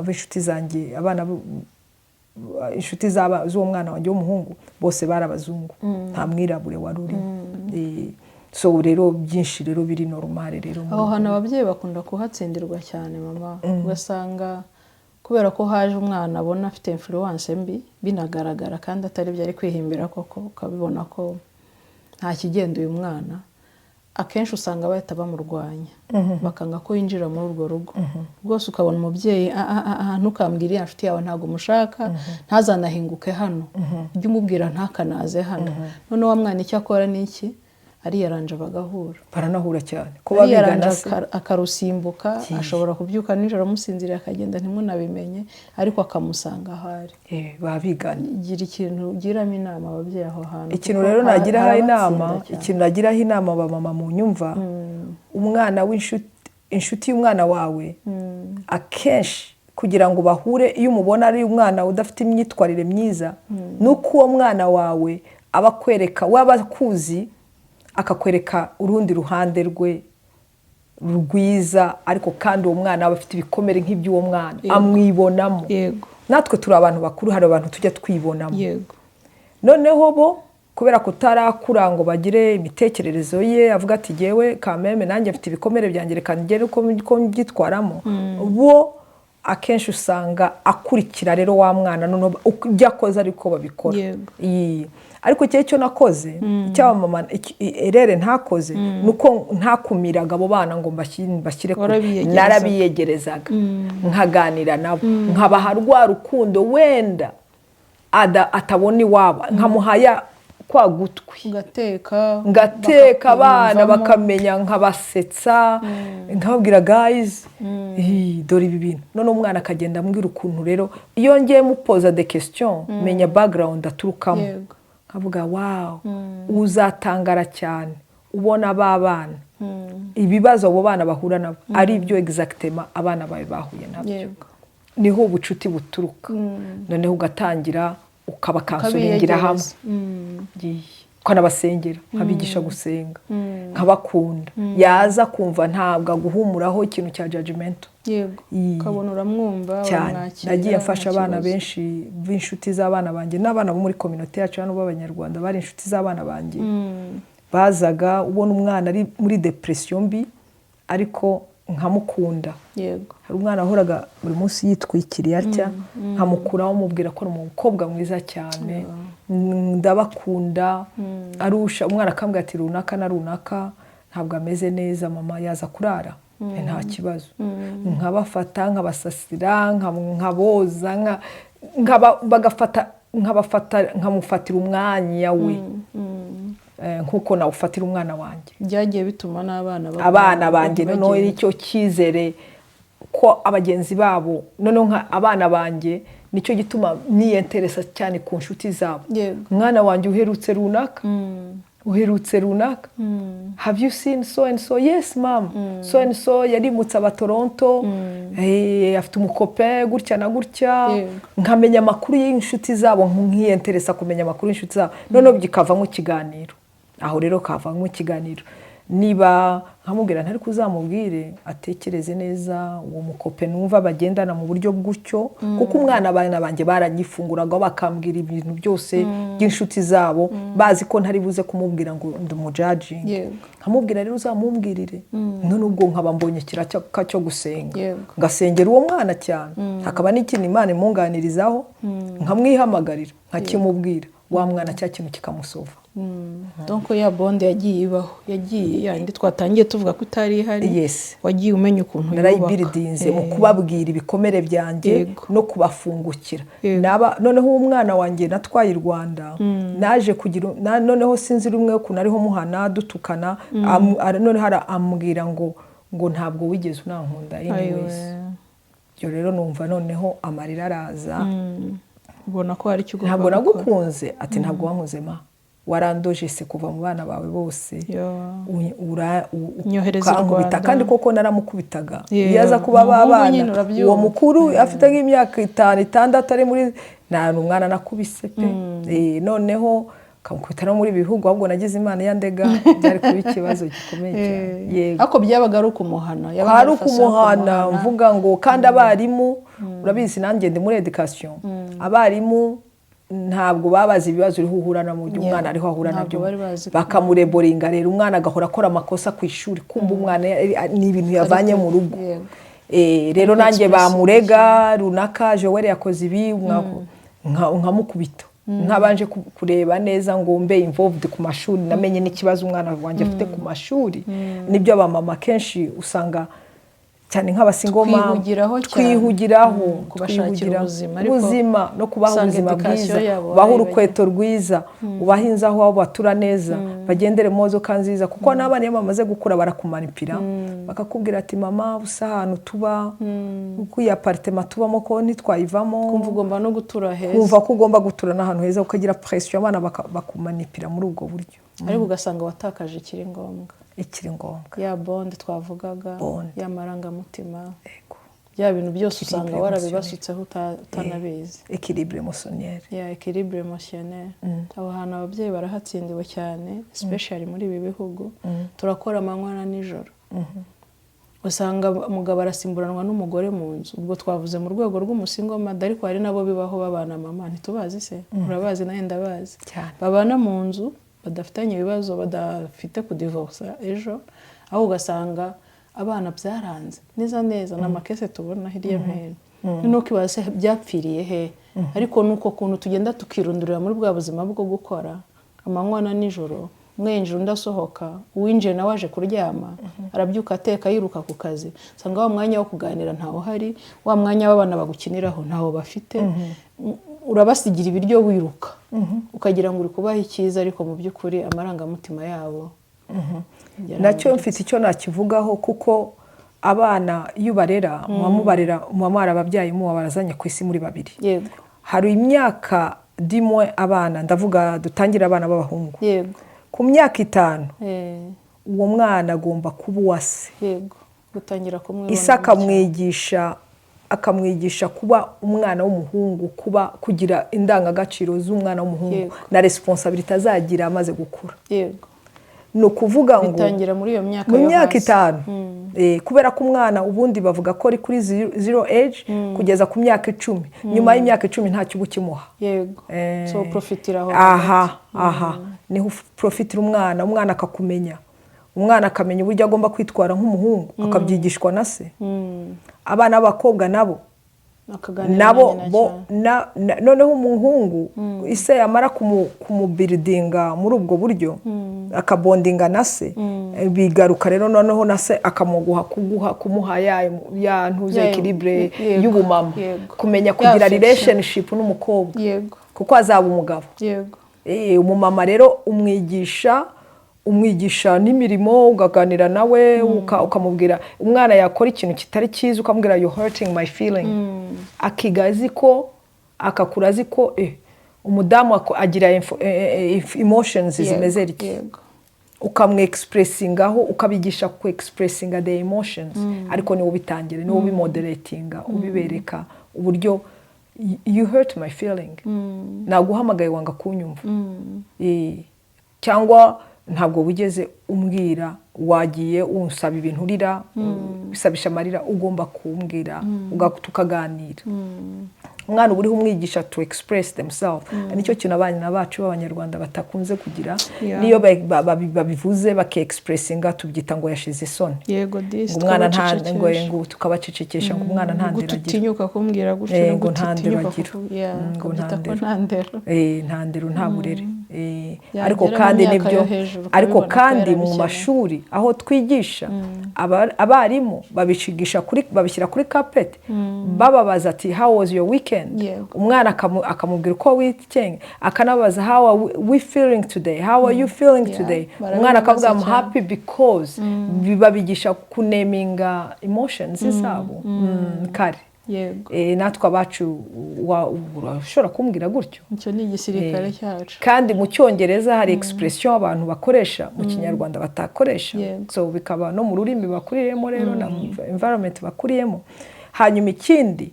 [SPEAKER 1] b'inshuti zanjye, abana inshuti z'uwo mwana wanjye w'umuhungu bose bari abazungu, nta mwirabure wari urimo. So rero byinshi rero biri normal rero.
[SPEAKER 2] Aho hantu ababyeyi bakunda kuhatsindirwa cyane, mama. Ugasanga kubera ko haje umwana abona afite influence mbi, binagaragara kandi atari byo ari kwihimbira koko, ukabibona ko nta kigenda uyu mwana, akenshi usanga bahita bamurwanya, bakanga ko yinjira muri urwo rugo rwose. Ukabona umubyeyi: "Ah, ah, ah, ah, ntukambwire iriya nshuti yawe, ntabwo umushaka, ntazanahinguke hano, ujye umubwira ntakanaze hano." Noneho wa mwana icyo akora ni iki? Ariyaranja bagahura.
[SPEAKER 1] Baranahura cyane kuba
[SPEAKER 2] ariyaranja
[SPEAKER 1] bigana se.
[SPEAKER 2] Akarusimbuka. Ashobora kubyuka nijoro amusinziriye, akagenda ntimunabimenye, ariko akamusanga aho ari.
[SPEAKER 1] Baba bigana.
[SPEAKER 2] Gira ikintu ugiramo inama ababyeyi aho hantu,
[SPEAKER 1] Ikintu
[SPEAKER 2] kuko
[SPEAKER 1] rero nagiraho
[SPEAKER 2] harabatsinda
[SPEAKER 1] inama,
[SPEAKER 2] cyane.
[SPEAKER 1] ikintu nagiraho inama abamama mu nyumva, umwana w'inshuti, inshuti y'umwana wawe, akenshi kugira ngo bahure, iyo umubona ari umwana udafite imyitwarire myiza, ni uko uwo mwana wawe aba akwereka, waba akuzi akakwereka urundi ruhande rwe rwiza, ariko kandi uwo mwana aba afite ibikomere nk'iby'uwo mwana, amwibonamo. Natwe turi abantu bakuru, hari abantu tujya twibonamo. Noneho bo kubera kutarakura ngo bagire imitekerereze ye, avuga ati: "Jyewe kameme nanjye mfite ibikomere byanjye, reka ngere uko mbyitwaramo." Bo akenshi usanga akurikira rero wa mwana, noneho ibyo akoze ariko babikora. Ariko icyo nakoze, icy'abamama, erere ntakoze, ni uko ntakumiraga abo bana ngo mbashyire kure.
[SPEAKER 2] Warabiyegerezaga.
[SPEAKER 1] Narabiyegerezaga, nkaganira nabo, nkabaha rwa rukundo wenda atabona iwabo, nkamuha kwa gutwi.
[SPEAKER 2] Ugateka.
[SPEAKER 1] Ngateka abana
[SPEAKER 2] bakakwiyumvamo.
[SPEAKER 1] Bakamenya, nkabasetsa, nkababwira: "Guys, dore ibi bintu." Noneho umwana akagenda ambwira ukuntu rero iyo ngiye mupoza des questions, menya background aturukamo, nkavuga: "Wow." Uzatangara cyane ubona ba bana, ibibazo abo bana bahura nabo ari ibyo exactement abana bawe bahuye nabyo. Niho ubucuti buturuka, noneho ugatangira ukabacounselingira hamwe.
[SPEAKER 2] Ukabiyegereza.
[SPEAKER 1] Ngiye. Ukanabasengera, nkabigisha gusenga, nkabakunda, yaza kumva ntabwo aguhumuraho ikintu cya judgment.
[SPEAKER 2] Ukabona uramwumva,
[SPEAKER 1] Cyane.
[SPEAKER 2] uramwakira,
[SPEAKER 1] Nagiye mfasha
[SPEAKER 2] nta
[SPEAKER 1] abana
[SPEAKER 2] kibazo.
[SPEAKER 1] benshi b'inshuti z'abana banjye, n'abana bo muri communauté yacu hano b'Abanyarwanda bari inshuti z'abana banjye. Bazaga ubona umwana ari muri dépression mbi, ariko nkamukunda. Hari umwana wahoraga buri munsi yitwikiriye atya, nkamukuraho mubwira ko ari umukobwa mwiza cyane, ndabakunda arusha umwana. Akambwira ati: "Runaka na runaka ntabwo ameze neza mama, yaza kurara?" Nta kibazo. Nkabafata, nkabasasira, nkaboza, bagafata, nkabafata, nkamufatira umwanya we, nk'uko nawufatira umwana wanjye.
[SPEAKER 2] Byagiye bituma n'abana
[SPEAKER 1] Abana banjye noneho
[SPEAKER 2] bagenda.
[SPEAKER 1] icyo cyizere ko abagenzi babo, noneho nka abana banjye, nicyo gituma niyenteresa cyane ku nshuti zabo. Umwana wanjye: "Uherutse runaka? Uherutse runaka? Have you seen so and so?" "Yes mom, so and so yarimutse aba Toronto, afite umucopain gutya na gutya." Nkamenya amakuru y'inshuti zabo, nkiyenteresa kumenya amakuru y'inshuti zabo, noneho bikavamo ikiganiro. Aho rero kavamo ikiganiro, niba nkamubwira ntari kuzamubwire atekereze neza uwo mucopain numva bagendana mu buryo gutyo, kuko umwana, abana banjye baranyifunguraga bakambwira ibintu byose by'inshuti zabo, bazi ko ntari buze kumubwira ngo ndi umujudgingi. Nkamubwira rero: "Uzamumbwirire." None ubwo nkaba mbonye ikiraka cyo gusenga, ngasengera uwo mwana cyane, hakaba n'ikintu Imana imunganirizaho, nkamwihamagarira, nkakimubwira, wa mwana cya kintu kikamusova.
[SPEAKER 2] Donc ya bond yagiye ibaho, yagiye yandi twatangiye tuvuga ko itari ihari, wagiye umenya ukuntu yubaka.
[SPEAKER 1] Narayibuildinze mu kubabwira ibikomere byanjye no kubafungukira. Noneho uwo mwana wanjye natwaye i Rwanda, naje kugira noneho sinzi rumwe ukuntu ariho muhana dutukana, noneho ambwira ngo ntabwo wigeze unankunda anyways. Ibyo rero numva noneho amarira araza.
[SPEAKER 2] Ubona ko hari icyo ugomba
[SPEAKER 1] Ntabwo
[SPEAKER 2] gukora.
[SPEAKER 1] nagukunze. Ati: "Ntabwo wankunze ma, warandoje se kuva mu bana bawe bose."
[SPEAKER 2] Nyohereza i
[SPEAKER 1] Ukankubita.
[SPEAKER 2] Rwanda.
[SPEAKER 1] Kandi koko naramukubitaga. Iyo aza kuba
[SPEAKER 2] Umuhungu
[SPEAKER 1] babana
[SPEAKER 2] nyine urabyumva.
[SPEAKER 1] Uwo mukuru afite nk'imyaka 5, 6, ari muri nta umwana nakubise pe. Noneho Ukamukubita no muri ibi bihugu. Ahubwo nagize Imana yandega, byari kuba ikibazo gikomeye cyane. Yego.
[SPEAKER 2] Ariko byabaga ari ukumuhana, yabaga
[SPEAKER 1] ari
[SPEAKER 2] ari façon yo
[SPEAKER 1] ukumuhana. Mvuga ngo kandi abarimu, urabizi nanjye ndi muri éducation, abarimu ntabwo babazi ibibazo uriho uhura na mu gihe umwana ariho ahura
[SPEAKER 2] Ntabwo
[SPEAKER 1] nabyo.
[SPEAKER 2] bari bazi ko-
[SPEAKER 1] Bakamureboulinga rero, umwana agahora akora amakosa ku ishuri, kumva umwana ni ibintu yavanye mu rugo. Rero nanjye
[SPEAKER 2] Expressive.
[SPEAKER 1] bamurega runaka, Joel yakoze ibi, nkamukubita ntabanje kureba neza ngo mbe involved ku mashuri, namenye n'ikibazo umwana wanjye afite ku mashuri. Nibyo, abamama kenshi usanga cyane nk'aba single mom
[SPEAKER 2] Twihugiraho cyane.
[SPEAKER 1] Twihugiraho.
[SPEAKER 2] Kubashakira
[SPEAKER 1] Twihugiraho.
[SPEAKER 2] ubuzima, ariko
[SPEAKER 1] Ubuzima no kubaha
[SPEAKER 2] usanga
[SPEAKER 1] ubuzima
[SPEAKER 2] education
[SPEAKER 1] bwiza,
[SPEAKER 2] yabo
[SPEAKER 1] ubaha
[SPEAKER 2] barayibagiwe.
[SPEAKER 1] urukweto rwiza, ubaha inzu aho batura neza, bagendere mu modoka nziza, kuko n'abana iyo bamaze gukura barakumanipira, bakakubwira ati: "Mama, usa ahantu tuba, uko iyi appartement tubamo ko ntitwayivamo."
[SPEAKER 2] Kumva ugomba no gutura heza.
[SPEAKER 1] Kumva ko ugomba gutura n'ahantu heza, ukagira pression, abana bakumanipira muri ubwo buryo.
[SPEAKER 2] Ariko ugasanga watakaje ikiri ngombwa.
[SPEAKER 1] Ikiri ngombwa.
[SPEAKER 2] Ya bond twavugaga.
[SPEAKER 1] Bond.
[SPEAKER 2] Ya marangamutima.
[SPEAKER 1] Yego.
[SPEAKER 2] Bya bintu byose usanga
[SPEAKER 1] Équilibre.
[SPEAKER 2] warabibasutseho utanabizi.
[SPEAKER 1] Équilibre émotionnel.
[SPEAKER 2] Ya équilibre émotionnel. Aho hantu ababyeyi barahatsindiwe cyane, especially muri ibi bihugu turakora amanywa na nijoro. Usanga umugabo arasimburanwa n'umugore mu nzu. Ubwo twavuze mu rwego rw'umu single mother, ariko hari nabo bibaho babana. Mama, ntitubazi se? Urabazi, nawe ndabazi.
[SPEAKER 1] Cyane.
[SPEAKER 2] Babana mu nzu badafitanye ibibazo, badafite kudivorsa ejo, aho ugasanga abana byaranze neza neza. Ni ama case tubona hirya no hino. Noneho ukibaza se byapfiriye he? Ariko ni uko kuntu tugenda tukirundurira muri bwa buzima bwo gukora amanywa na nijoro, umwe yinjira undi asohoka, uwinjiye nawe aje kuryama, arabyuka ateka yiruka ku kazi. Usanga wa mwanya wo kuganira ntawo uhari, wa mwanya w'abana bagukiniraho ntawo bafite. Urabasigira ibiryo wiruka, ukagira ngo uri kubaha icyiza, ariko mu by'ukuri amarangamutima yabo
[SPEAKER 1] Nacyo mfite icyo nakivugaho, kuko abana iyo ubarera muba mubarera, muba mwarababyaye, muba barazanye ku isi muri babiri. Hari imyaka dimwe abana, ndavuga dutangire abana b'abahungu, ku myaka 5 uwo mwana agomba kuba uwase.
[SPEAKER 2] Yego, gutangira kumwibona.
[SPEAKER 1] Ise akamwigisha kuba umwana w'umuhungu, kuba kugira indangagaciro z'umwana w'umuhungu na responsabilité azagira amaze gukura. Ni ukuvuga ngo
[SPEAKER 2] Bitangira muri iyo myaka
[SPEAKER 1] mu
[SPEAKER 2] yo
[SPEAKER 1] myaka
[SPEAKER 2] hasi.
[SPEAKER 1] 5. Kubera ko umwana ubundi bavuga ko ari kuri zero age kugeza ku myaka 10. Nyuma y'imyaka 10 ntacyo uba ukimuha.
[SPEAKER 2] So profitira aho
[SPEAKER 1] Aha.
[SPEAKER 2] hagati.
[SPEAKER 1] Aha niho uprofitira umwana, umwana akakumenya, umwana akamenya uburyo agomba kwitwara nk'umuhungu, akabyigishwa na se. Abana b'abakobwa nabo
[SPEAKER 2] Akaganira
[SPEAKER 1] nabo
[SPEAKER 2] na nyina
[SPEAKER 1] bo
[SPEAKER 2] cyane.
[SPEAKER 1] Noneho umuhungu ise yamara kumubuildinga muri ubwo buryo, akabondinga na se, bigaruka rero noneho na se akamuguha kuguha kumuha ya ntuze équilibre y'ubumama, kumenya
[SPEAKER 2] Ya
[SPEAKER 1] kugira
[SPEAKER 2] affection.
[SPEAKER 1] relationship n'umukobwa, kuko azaba umugabo. Umumama rero umwigisha n'imirimo, ukaganira nawe, ukamubwira umwana yakora ikintu kitari cyiza, ukamubwira: "You hurting my feeling." Akiga azi ko, akakura azi ko umudamu agira emotions zimeze ritya. Ukamwexpressingaho, ukabigisha ku expressinga the emotions, ariko niwe ubitangira, niwe ubimoderatinga, ubibereka uburyo: "You hurt my feeling, naguhamagaye wanga kunyumva." Cyangwa ntabwo wigeze umbwira, wagiye unsaba ibintu urira, bisabisha amarira, ugomba kumbwira tukaganira. Umwana uba uriho umwigisha to express themselves. Nicyo kintu abana bacu b'Abanyarwanda batakunze kugira. Niyo babivuze baki-expressinga, tubyita ngo yashize isoni.
[SPEAKER 2] Yego disi.
[SPEAKER 1] Ngo umwana nta ngo
[SPEAKER 2] Tukabacecekesha.
[SPEAKER 1] ngo tukabacecekesha, ngo umwana nta ndero agira.
[SPEAKER 2] Gututinyuka kumbwira gutyo.
[SPEAKER 1] Ngo nta ndero
[SPEAKER 2] Gututinyuka
[SPEAKER 1] agira. Ngo
[SPEAKER 2] ukabyita
[SPEAKER 1] nta
[SPEAKER 2] ko
[SPEAKER 1] ndero.
[SPEAKER 2] nta ndero.
[SPEAKER 1] Nta ndero, nta burere.
[SPEAKER 2] Yagera
[SPEAKER 1] Ariko
[SPEAKER 2] mu
[SPEAKER 1] kandi
[SPEAKER 2] myaka
[SPEAKER 1] nibyo
[SPEAKER 2] yo hejuru
[SPEAKER 1] ariko
[SPEAKER 2] ukabibona ko
[SPEAKER 1] kandi mu
[SPEAKER 2] yarabikeneye.
[SPEAKER 1] mashuri aho twigisha, abarimu babishigisha kuri, babishyira kuri carpet, bababaza ati: "How was your weekend?" Umwana akamubwira uko weekend, akanabaza: "How are we feeling today? How are you feeling today?"
[SPEAKER 2] Barabibaza
[SPEAKER 1] Umwana akavuga: "I'm
[SPEAKER 2] cyane.
[SPEAKER 1] happy because." Babigisha kunaminga emotions zabo kare. Natwe abacu urashobora kumbwira gutyo.
[SPEAKER 2] Icyo ni igisirikare cyacu.
[SPEAKER 1] Kandi mu Cyongereza hari expression abantu bakoresha, mu Kinyarwanda batakoresha. So bikaba no mu rurimi bakuriyemo rero na environment bakuriyemo. Hanyuma ikindi,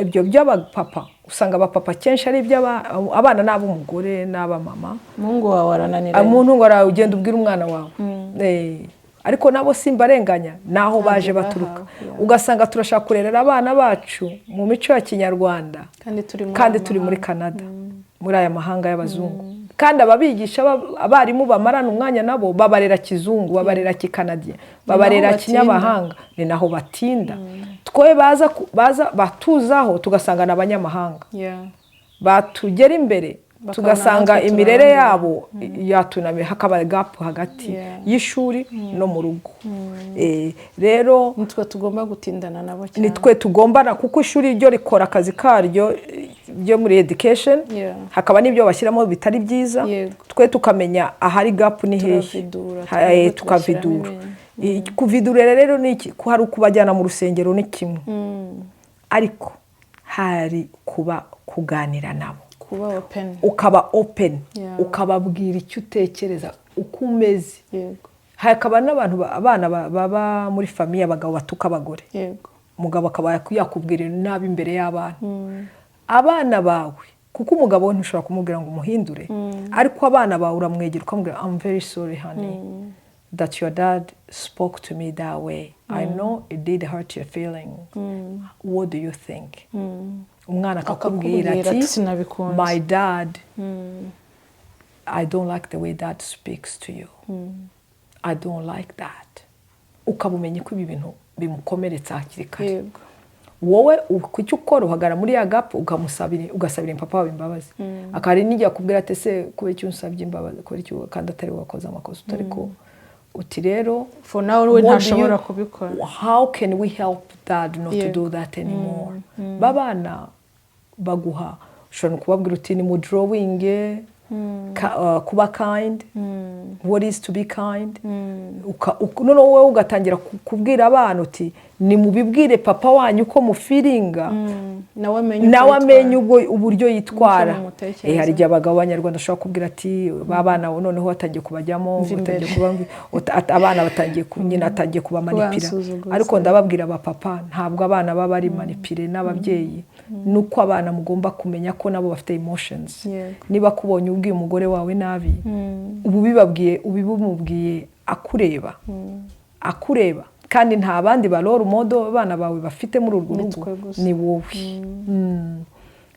[SPEAKER 1] Ibyo by'abapapa, usanga abapapa kenshi ari iby'abana n'ab'umugore n'abamama.
[SPEAKER 2] Umuhungu wawe arananiranye.
[SPEAKER 1] Umuntu ngo ugenda ubwira umwana wawe. Ariko nabo simbarenganya, naho baje baturuka. Ugasanga turashaka kurerera abana bacu mu mico ya kinyarwanda
[SPEAKER 2] kandi turi muri
[SPEAKER 1] kandi
[SPEAKER 2] aya
[SPEAKER 1] turi muri
[SPEAKER 2] mahanga.
[SPEAKER 1] Canada, muri aya mahanga y'abazungu, kandi ababigisha abarimu bamarana umwanya nabo babarera kizungu, babarera kikanadiya, babarera
[SPEAKER 2] Naho batinda.
[SPEAKER 1] kinyamahanga, ni naho batinda. Twe baza baza batuzaho tugasanga ni abanyamahanga, batugera imbere
[SPEAKER 2] bakabona
[SPEAKER 1] tugasanga
[SPEAKER 2] natwe
[SPEAKER 1] imirere
[SPEAKER 2] turabandera.
[SPEAKER 1] yabo yatunamiye, hakaba gap hagati y'ishuri no mu rugo. Rero
[SPEAKER 2] nitwe tugomba gutindana nabo cyane.
[SPEAKER 1] Ni twe tugombana, kuko ishuri ryo rikora akazi karyo ryo muri education, hakaba n'ibyo bashyiramo bitari byiza. Twe tukamenya ahari gap ni hehe.
[SPEAKER 2] Turavidura, twebwe
[SPEAKER 1] Tukavidura.
[SPEAKER 2] tugashyiramo.
[SPEAKER 1] Kuvidura rero ni iki? Hari ukubajyana mu rusengero ni kimwe, ariko hari kuba kuganira nabo,
[SPEAKER 2] kuba open,
[SPEAKER 1] ukaba open, ukababwira icyo utekereza, uko umeze. Hakaba n'abantu abana baba muri famille, abagabo batuka abagore, umugabo akaba yakubwira nabi imbere y'abana, abana bawe, kuko umugabo we ntushobora kumubwira ngo umuhindure, ariko abana bawe uramwegera ukamubwira: "I'm very sorry, honey, that your dad spoke to me that way. I know it did hurt your feeling. What do you think?" Umwana akakubwira
[SPEAKER 2] akakubwira
[SPEAKER 1] ati
[SPEAKER 2] ati sinabikunze.
[SPEAKER 1] "My dad, I don't like the way dad speaks to you. I don't like that." Ukaba umenye ko ibi bintu bimukomeretsa hakiri kare. Wowe ku icyo ukora, uhagarara muri ya gap, ukamusabira, ugasabira papa wawe imbabazi. Akaba n'igihe akubwira ati: "Ese kubera icyo unsabye imbabazi, kubera icyo kandi atari wowe wakoze amakosa?" Utari ko uti rero
[SPEAKER 2] for now we
[SPEAKER 1] what do
[SPEAKER 2] ntashobora kubikora.
[SPEAKER 1] How can we help dad not to do that anymore? Babana baguha, ushobora kubabwira uti ni mu drawing kuba kind, what is to be kind. Noneho wowe ugatangira kubwira abana uti: "Nimubibwire papa wanyu uko mufeelinga."
[SPEAKER 2] Nawe amenye uko
[SPEAKER 1] nawe
[SPEAKER 2] yitwara.
[SPEAKER 1] amenye ubwo uburyo yitwara.
[SPEAKER 2] Umuco mumutekereza.
[SPEAKER 1] Hari igihe abagabo b'abanyarwanda bashobora kubwira ati ba bana noneho batangiye kubajyamo,
[SPEAKER 2] Mva imbere.
[SPEAKER 1] batangiye kuba abana batangiye nyina atangiye kubamanipira.
[SPEAKER 2] Kubansuzuguza.
[SPEAKER 1] Ariko ndababwira abapapa, ntabwo abana baba ari manipulé n'ababyeyi, nuko abana mugomba kumenya ko nabo bafite emotions. Niba akubonye ubwiye umugore wawe nabi, ubu ubibabwiye, ubibumubwiye akureba, akureba, kandi nta bandi ba role model abana bawe bafite muri urwo
[SPEAKER 2] Ni
[SPEAKER 1] rugo,
[SPEAKER 2] twe gusa.
[SPEAKER 1] ni wowe.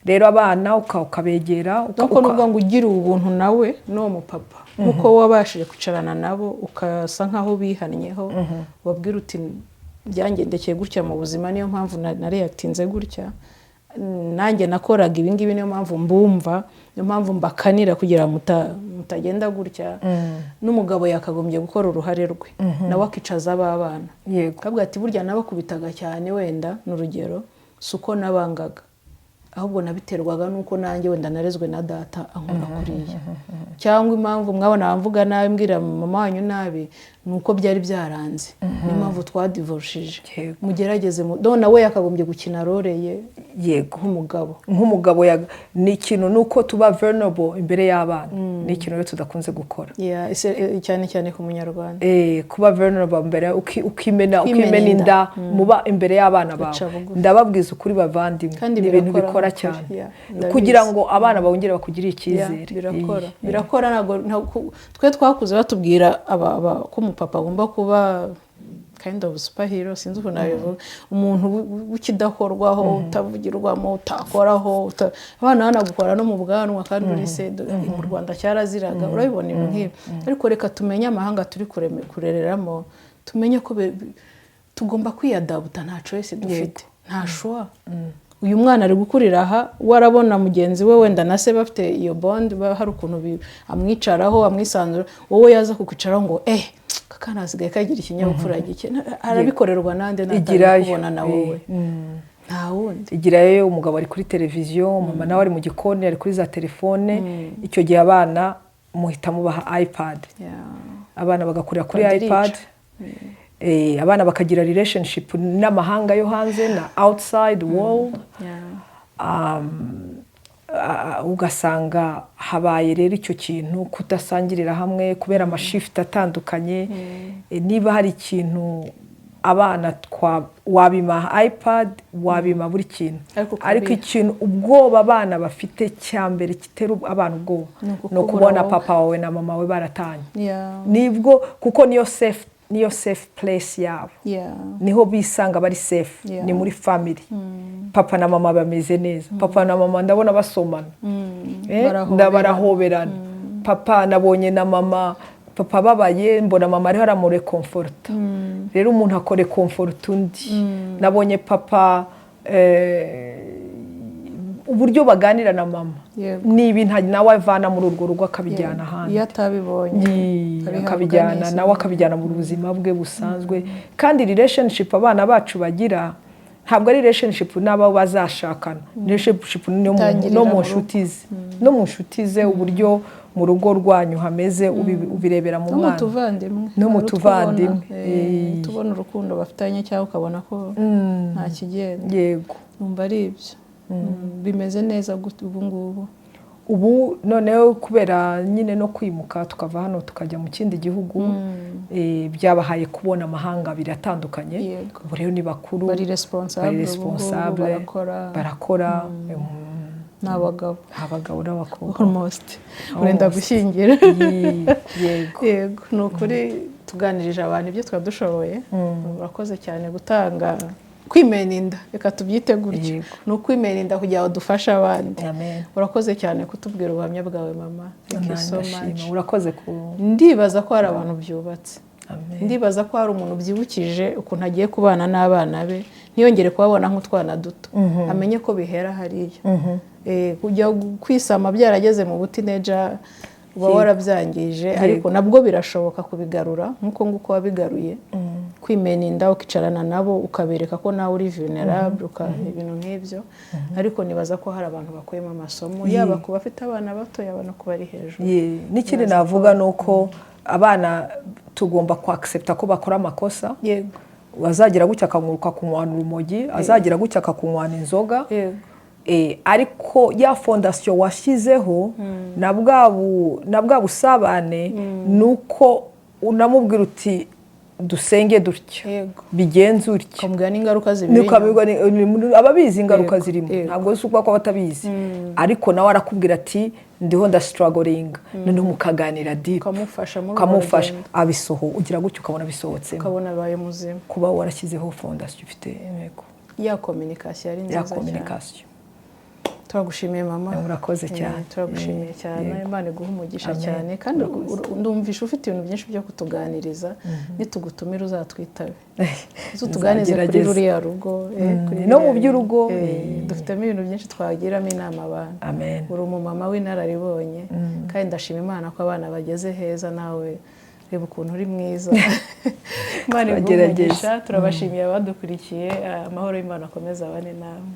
[SPEAKER 1] Rero abana ukabegera
[SPEAKER 2] nuko nubwo ngo ugira ubuntu nawe n'uwo mupapa, nk'uko wabashije kwicarana nabo ukasa nk'aho bihannyeho, wabwira uti: "Byangendekeye gutya mu buzima, niyo mpamvu nareactinze gutya, nanjye nakoraga ibi ngibi, niyo mpamvu mbumva, niyo mpamvu mbakanira kugira mutagenda gutya." N'umugabo yakagombye gukora uruhare rwe, nawe akicaza aba bana, akavuga ati: "Burya nabakubitaga cyane, wenda ni urugero, si uko nabangaga, ahubwo nabiterwaga n'uko nanjye wenda narezwe na data ankora kuriya, cyangwa impamvu mwabona mvuga nabi, mbwira mama wanyu nabi, ni uko byari byaranze, niyo mpamvu twadivorushije. Mugerageze do." Nawe yakagombye gukina role ye nk'umugabo.
[SPEAKER 1] Nk'umugabo ni ikintu, ni uko tuba vulnerable imbere y'abana, ni ikintu rero tudakunze gukora.
[SPEAKER 2] Yeah, cyane cyane ku munyarwanda.
[SPEAKER 1] Kuba vulnerable mbere ukimena
[SPEAKER 2] kwimena
[SPEAKER 1] ukimena
[SPEAKER 2] inda.
[SPEAKER 1] Inda muba imbere y'abana bawe.
[SPEAKER 2] Ugaca bugufi.
[SPEAKER 1] Ndababwiza ukuri bavandimwe,
[SPEAKER 2] Kandi
[SPEAKER 1] ni ibintu
[SPEAKER 2] birakora
[SPEAKER 1] bikora
[SPEAKER 2] nukuri.
[SPEAKER 1] cyane
[SPEAKER 2] Yeah, ndabizi.
[SPEAKER 1] kugira ngo abana bongere bakugirire
[SPEAKER 2] Yeah,
[SPEAKER 1] icyizere.
[SPEAKER 2] birakora, birakora. Ntabwo twe twakuze batubwira ko umupapa agomba kuba kind of superhero, sinzi ukuntu nabivuga, umuntu w'ikidakorwaho, utavugirwamo, utakoraho, abana banagukora no mu bwanwa kandi uri se. Mu Rwanda cyaraziraga, urabibona ibintu nk'ibi. Ariko reka tumenye amahanga turi kurereramo, tumenye ko tugomba kwiyadapta, nta choice dufite, nta choix. Uyu mwana ari gukurira aha, we arabona mugenzi we wenda na se bafite iyo bond, hari ukuntu amwicaraho, amwisanzura. Wowe yaza kukwicaraho ngo kakana hasigaye kagira ikinyabupfura gike. Arabikorerwa nande
[SPEAKER 1] Igirayo.
[SPEAKER 2] natabikubona na wowe? Nta wundi.
[SPEAKER 1] Igirayo. Umugabo ari kuri televiziyo, mama nawe ari mu gikoni, ari kuri za telefone. Icyo gihe abana muhita mubaha iPad, abana bagakurira kuri
[SPEAKER 2] iPad irica.
[SPEAKER 1] iPad. Abana bakagira relationship n'amahanga yo hanze, na outside world. Ugasanga habaye rero icyo kintu kudasangirira hamwe kubera amashift atandukanye. Niba hari ikintu Abana wabima iPad, wabima buri kintu,
[SPEAKER 2] Ariko
[SPEAKER 1] ariko
[SPEAKER 2] ukabiha.
[SPEAKER 1] ikintu, ubwoba abana bafite cya mbere gitera abana ubwoba,
[SPEAKER 2] Ni
[SPEAKER 1] ni
[SPEAKER 2] ukukubura
[SPEAKER 1] ukubona
[SPEAKER 2] wowe.
[SPEAKER 1] papa wawe na mama wawe baratanye. Nibwo, kuko niyo safe place yabo, niho bisanga bari safe. Ni muri family, papa na mama bameze neza, papa na mama ndabona basomana,
[SPEAKER 2] Barahoberana.
[SPEAKER 1] Barahoberana, papa nabonye na mama, papa ababaye mbona mama ariho aramureconforta. Rero umuntu akareconforta undi. Nabonye papa, uburyo baganira na mama, ni ibintu nawe avana muri urwo rugo akabijyana ahandi.
[SPEAKER 2] Iyo atabibonye, abihabwa
[SPEAKER 1] akabijyana
[SPEAKER 2] n'isi.
[SPEAKER 1] Nawe akabijyana mu buzima bwe busanzwe. Kandi relationship abana bacu bagira ntabwo ari relationship n'abo bazashakana, relationship
[SPEAKER 2] Itangirira
[SPEAKER 1] no mu
[SPEAKER 2] mu rugo.
[SPEAKER 1] nshuti ze, no mu nshuti ze. Uburyo mu rugo rwanyu hameze ubirebera mu
[SPEAKER 2] No mu
[SPEAKER 1] mwana.
[SPEAKER 2] tuvandimwe.
[SPEAKER 1] No mu
[SPEAKER 2] Hari utwo ubona,
[SPEAKER 1] tuvandimwe.
[SPEAKER 2] tubona urukundo bafitanye, cyangwa ukabona ko nta kigenda. Numva ari ibyo. Bimeze neza gute ubu ngubu?
[SPEAKER 1] Ubu noneho kubera nyine no kwimuka, tukava hano tukajya mu kindi gihugu, byabahaye kubona amahanga abiri atandukanye. Ubu rero ni bakuru.
[SPEAKER 2] Bari responsable
[SPEAKER 1] Bari
[SPEAKER 2] ubu ngubu,
[SPEAKER 1] responsable.
[SPEAKER 2] Barakora.
[SPEAKER 1] Barakora.
[SPEAKER 2] Ni abagabo.
[SPEAKER 1] Abagabo n'abakobwa.
[SPEAKER 2] Almost urenda gushyingira.
[SPEAKER 1] Yego.
[SPEAKER 2] Yego, ni ukuri tuganirije abantu ibyo twari dushoboye. Urakoze cyane gutanga, kwimena inda, reka tubyite gutyo. Ni ukwimena inda kugira ngo dufashe abandi.
[SPEAKER 1] Amen.
[SPEAKER 2] Urakoze cyane kutubwira ubuhamya bwawe, mama. Thank you so much.
[SPEAKER 1] Ndashima, urakoze ku
[SPEAKER 2] Ndibaza ko hari abantu byubatse.
[SPEAKER 1] Amen.
[SPEAKER 2] Ndibaza ko hari umuntu byibukije ukuntu agiye kubana n'abana be, ntiyongere kubabona nk'utwana duto, amenye ko bihera hariya. Kujya kwisama byarageze mu buteenager, uba warabyangije, ariko nabwo birashoboka kubigarura nk'uko nguko wabigaruye, kwimena inda, ukicarana nabo, ukabereka ko nawe uri vulnerable, ibintu nk'ibyo. Ariko nibaza ko hari abantu bakuyemo amasomo, yaba ku bafite abana bato, yaba no ku bari hejuru.
[SPEAKER 1] N'ikindi navuga ni uko abana tugomba kwaccepta ko bakora amakosa. Azagira gutya akakunywana urumogi, azagira gutya akakunywana inzoga. Ariko ya fondation washyizeho na bwa busabane, ni uko unamubwira uti: "Dusenge dutya, bigenze utya."
[SPEAKER 2] Ukamubwira n'ingaruka zibiri inyuma.
[SPEAKER 1] Ukamubwira ababizi ingaruka zirimo. Ntabwo si ukuvuga ko batabizi, ariko nawe arakubwira ati: "Ndiho ndastrugglinga." Noneho mukaganira deep.
[SPEAKER 2] Ukamufasha muri urwo
[SPEAKER 1] Ukamufasha.
[SPEAKER 2] rugendo.
[SPEAKER 1] Abisoho, ugira gutya ukabona bisohotsemo.
[SPEAKER 2] Ukabona abaye muzima.
[SPEAKER 1] Kuba warashyizeho fondation ifite intego.
[SPEAKER 2] Ya communication ari
[SPEAKER 1] Ya
[SPEAKER 2] nziza cyane.
[SPEAKER 1] communication.
[SPEAKER 2] Turagushimiye, mama.
[SPEAKER 1] Urakoze cyane.
[SPEAKER 2] Turagushimiye cyane. Imana iguhe umugisha
[SPEAKER 1] Amen.
[SPEAKER 2] cyane. Kandi ndumvisha ufite ibintu byinshi byo kutuganiriza. Nitugutumira uzatwitabe, uzutuganirize kuri
[SPEAKER 1] Nzagerageza.
[SPEAKER 2] ruriya rugo, kuri
[SPEAKER 1] No mu
[SPEAKER 2] biriya
[SPEAKER 1] by'urugo.
[SPEAKER 2] bintu. Dufitemo ibintu byinshi twagiramo inama abantu.
[SPEAKER 1] Amen.
[SPEAKER 2] Uri umumama w'inararibonye, kandi ndashima Imana ko abana bageze heza. Nawe reba ukuntu uri mwiza. Imana iguhe
[SPEAKER 1] Turagerageza.
[SPEAKER 2] umugisha. Turabashimiye abadukurikiye. Amahoro y'Imana akomeze abane nawe.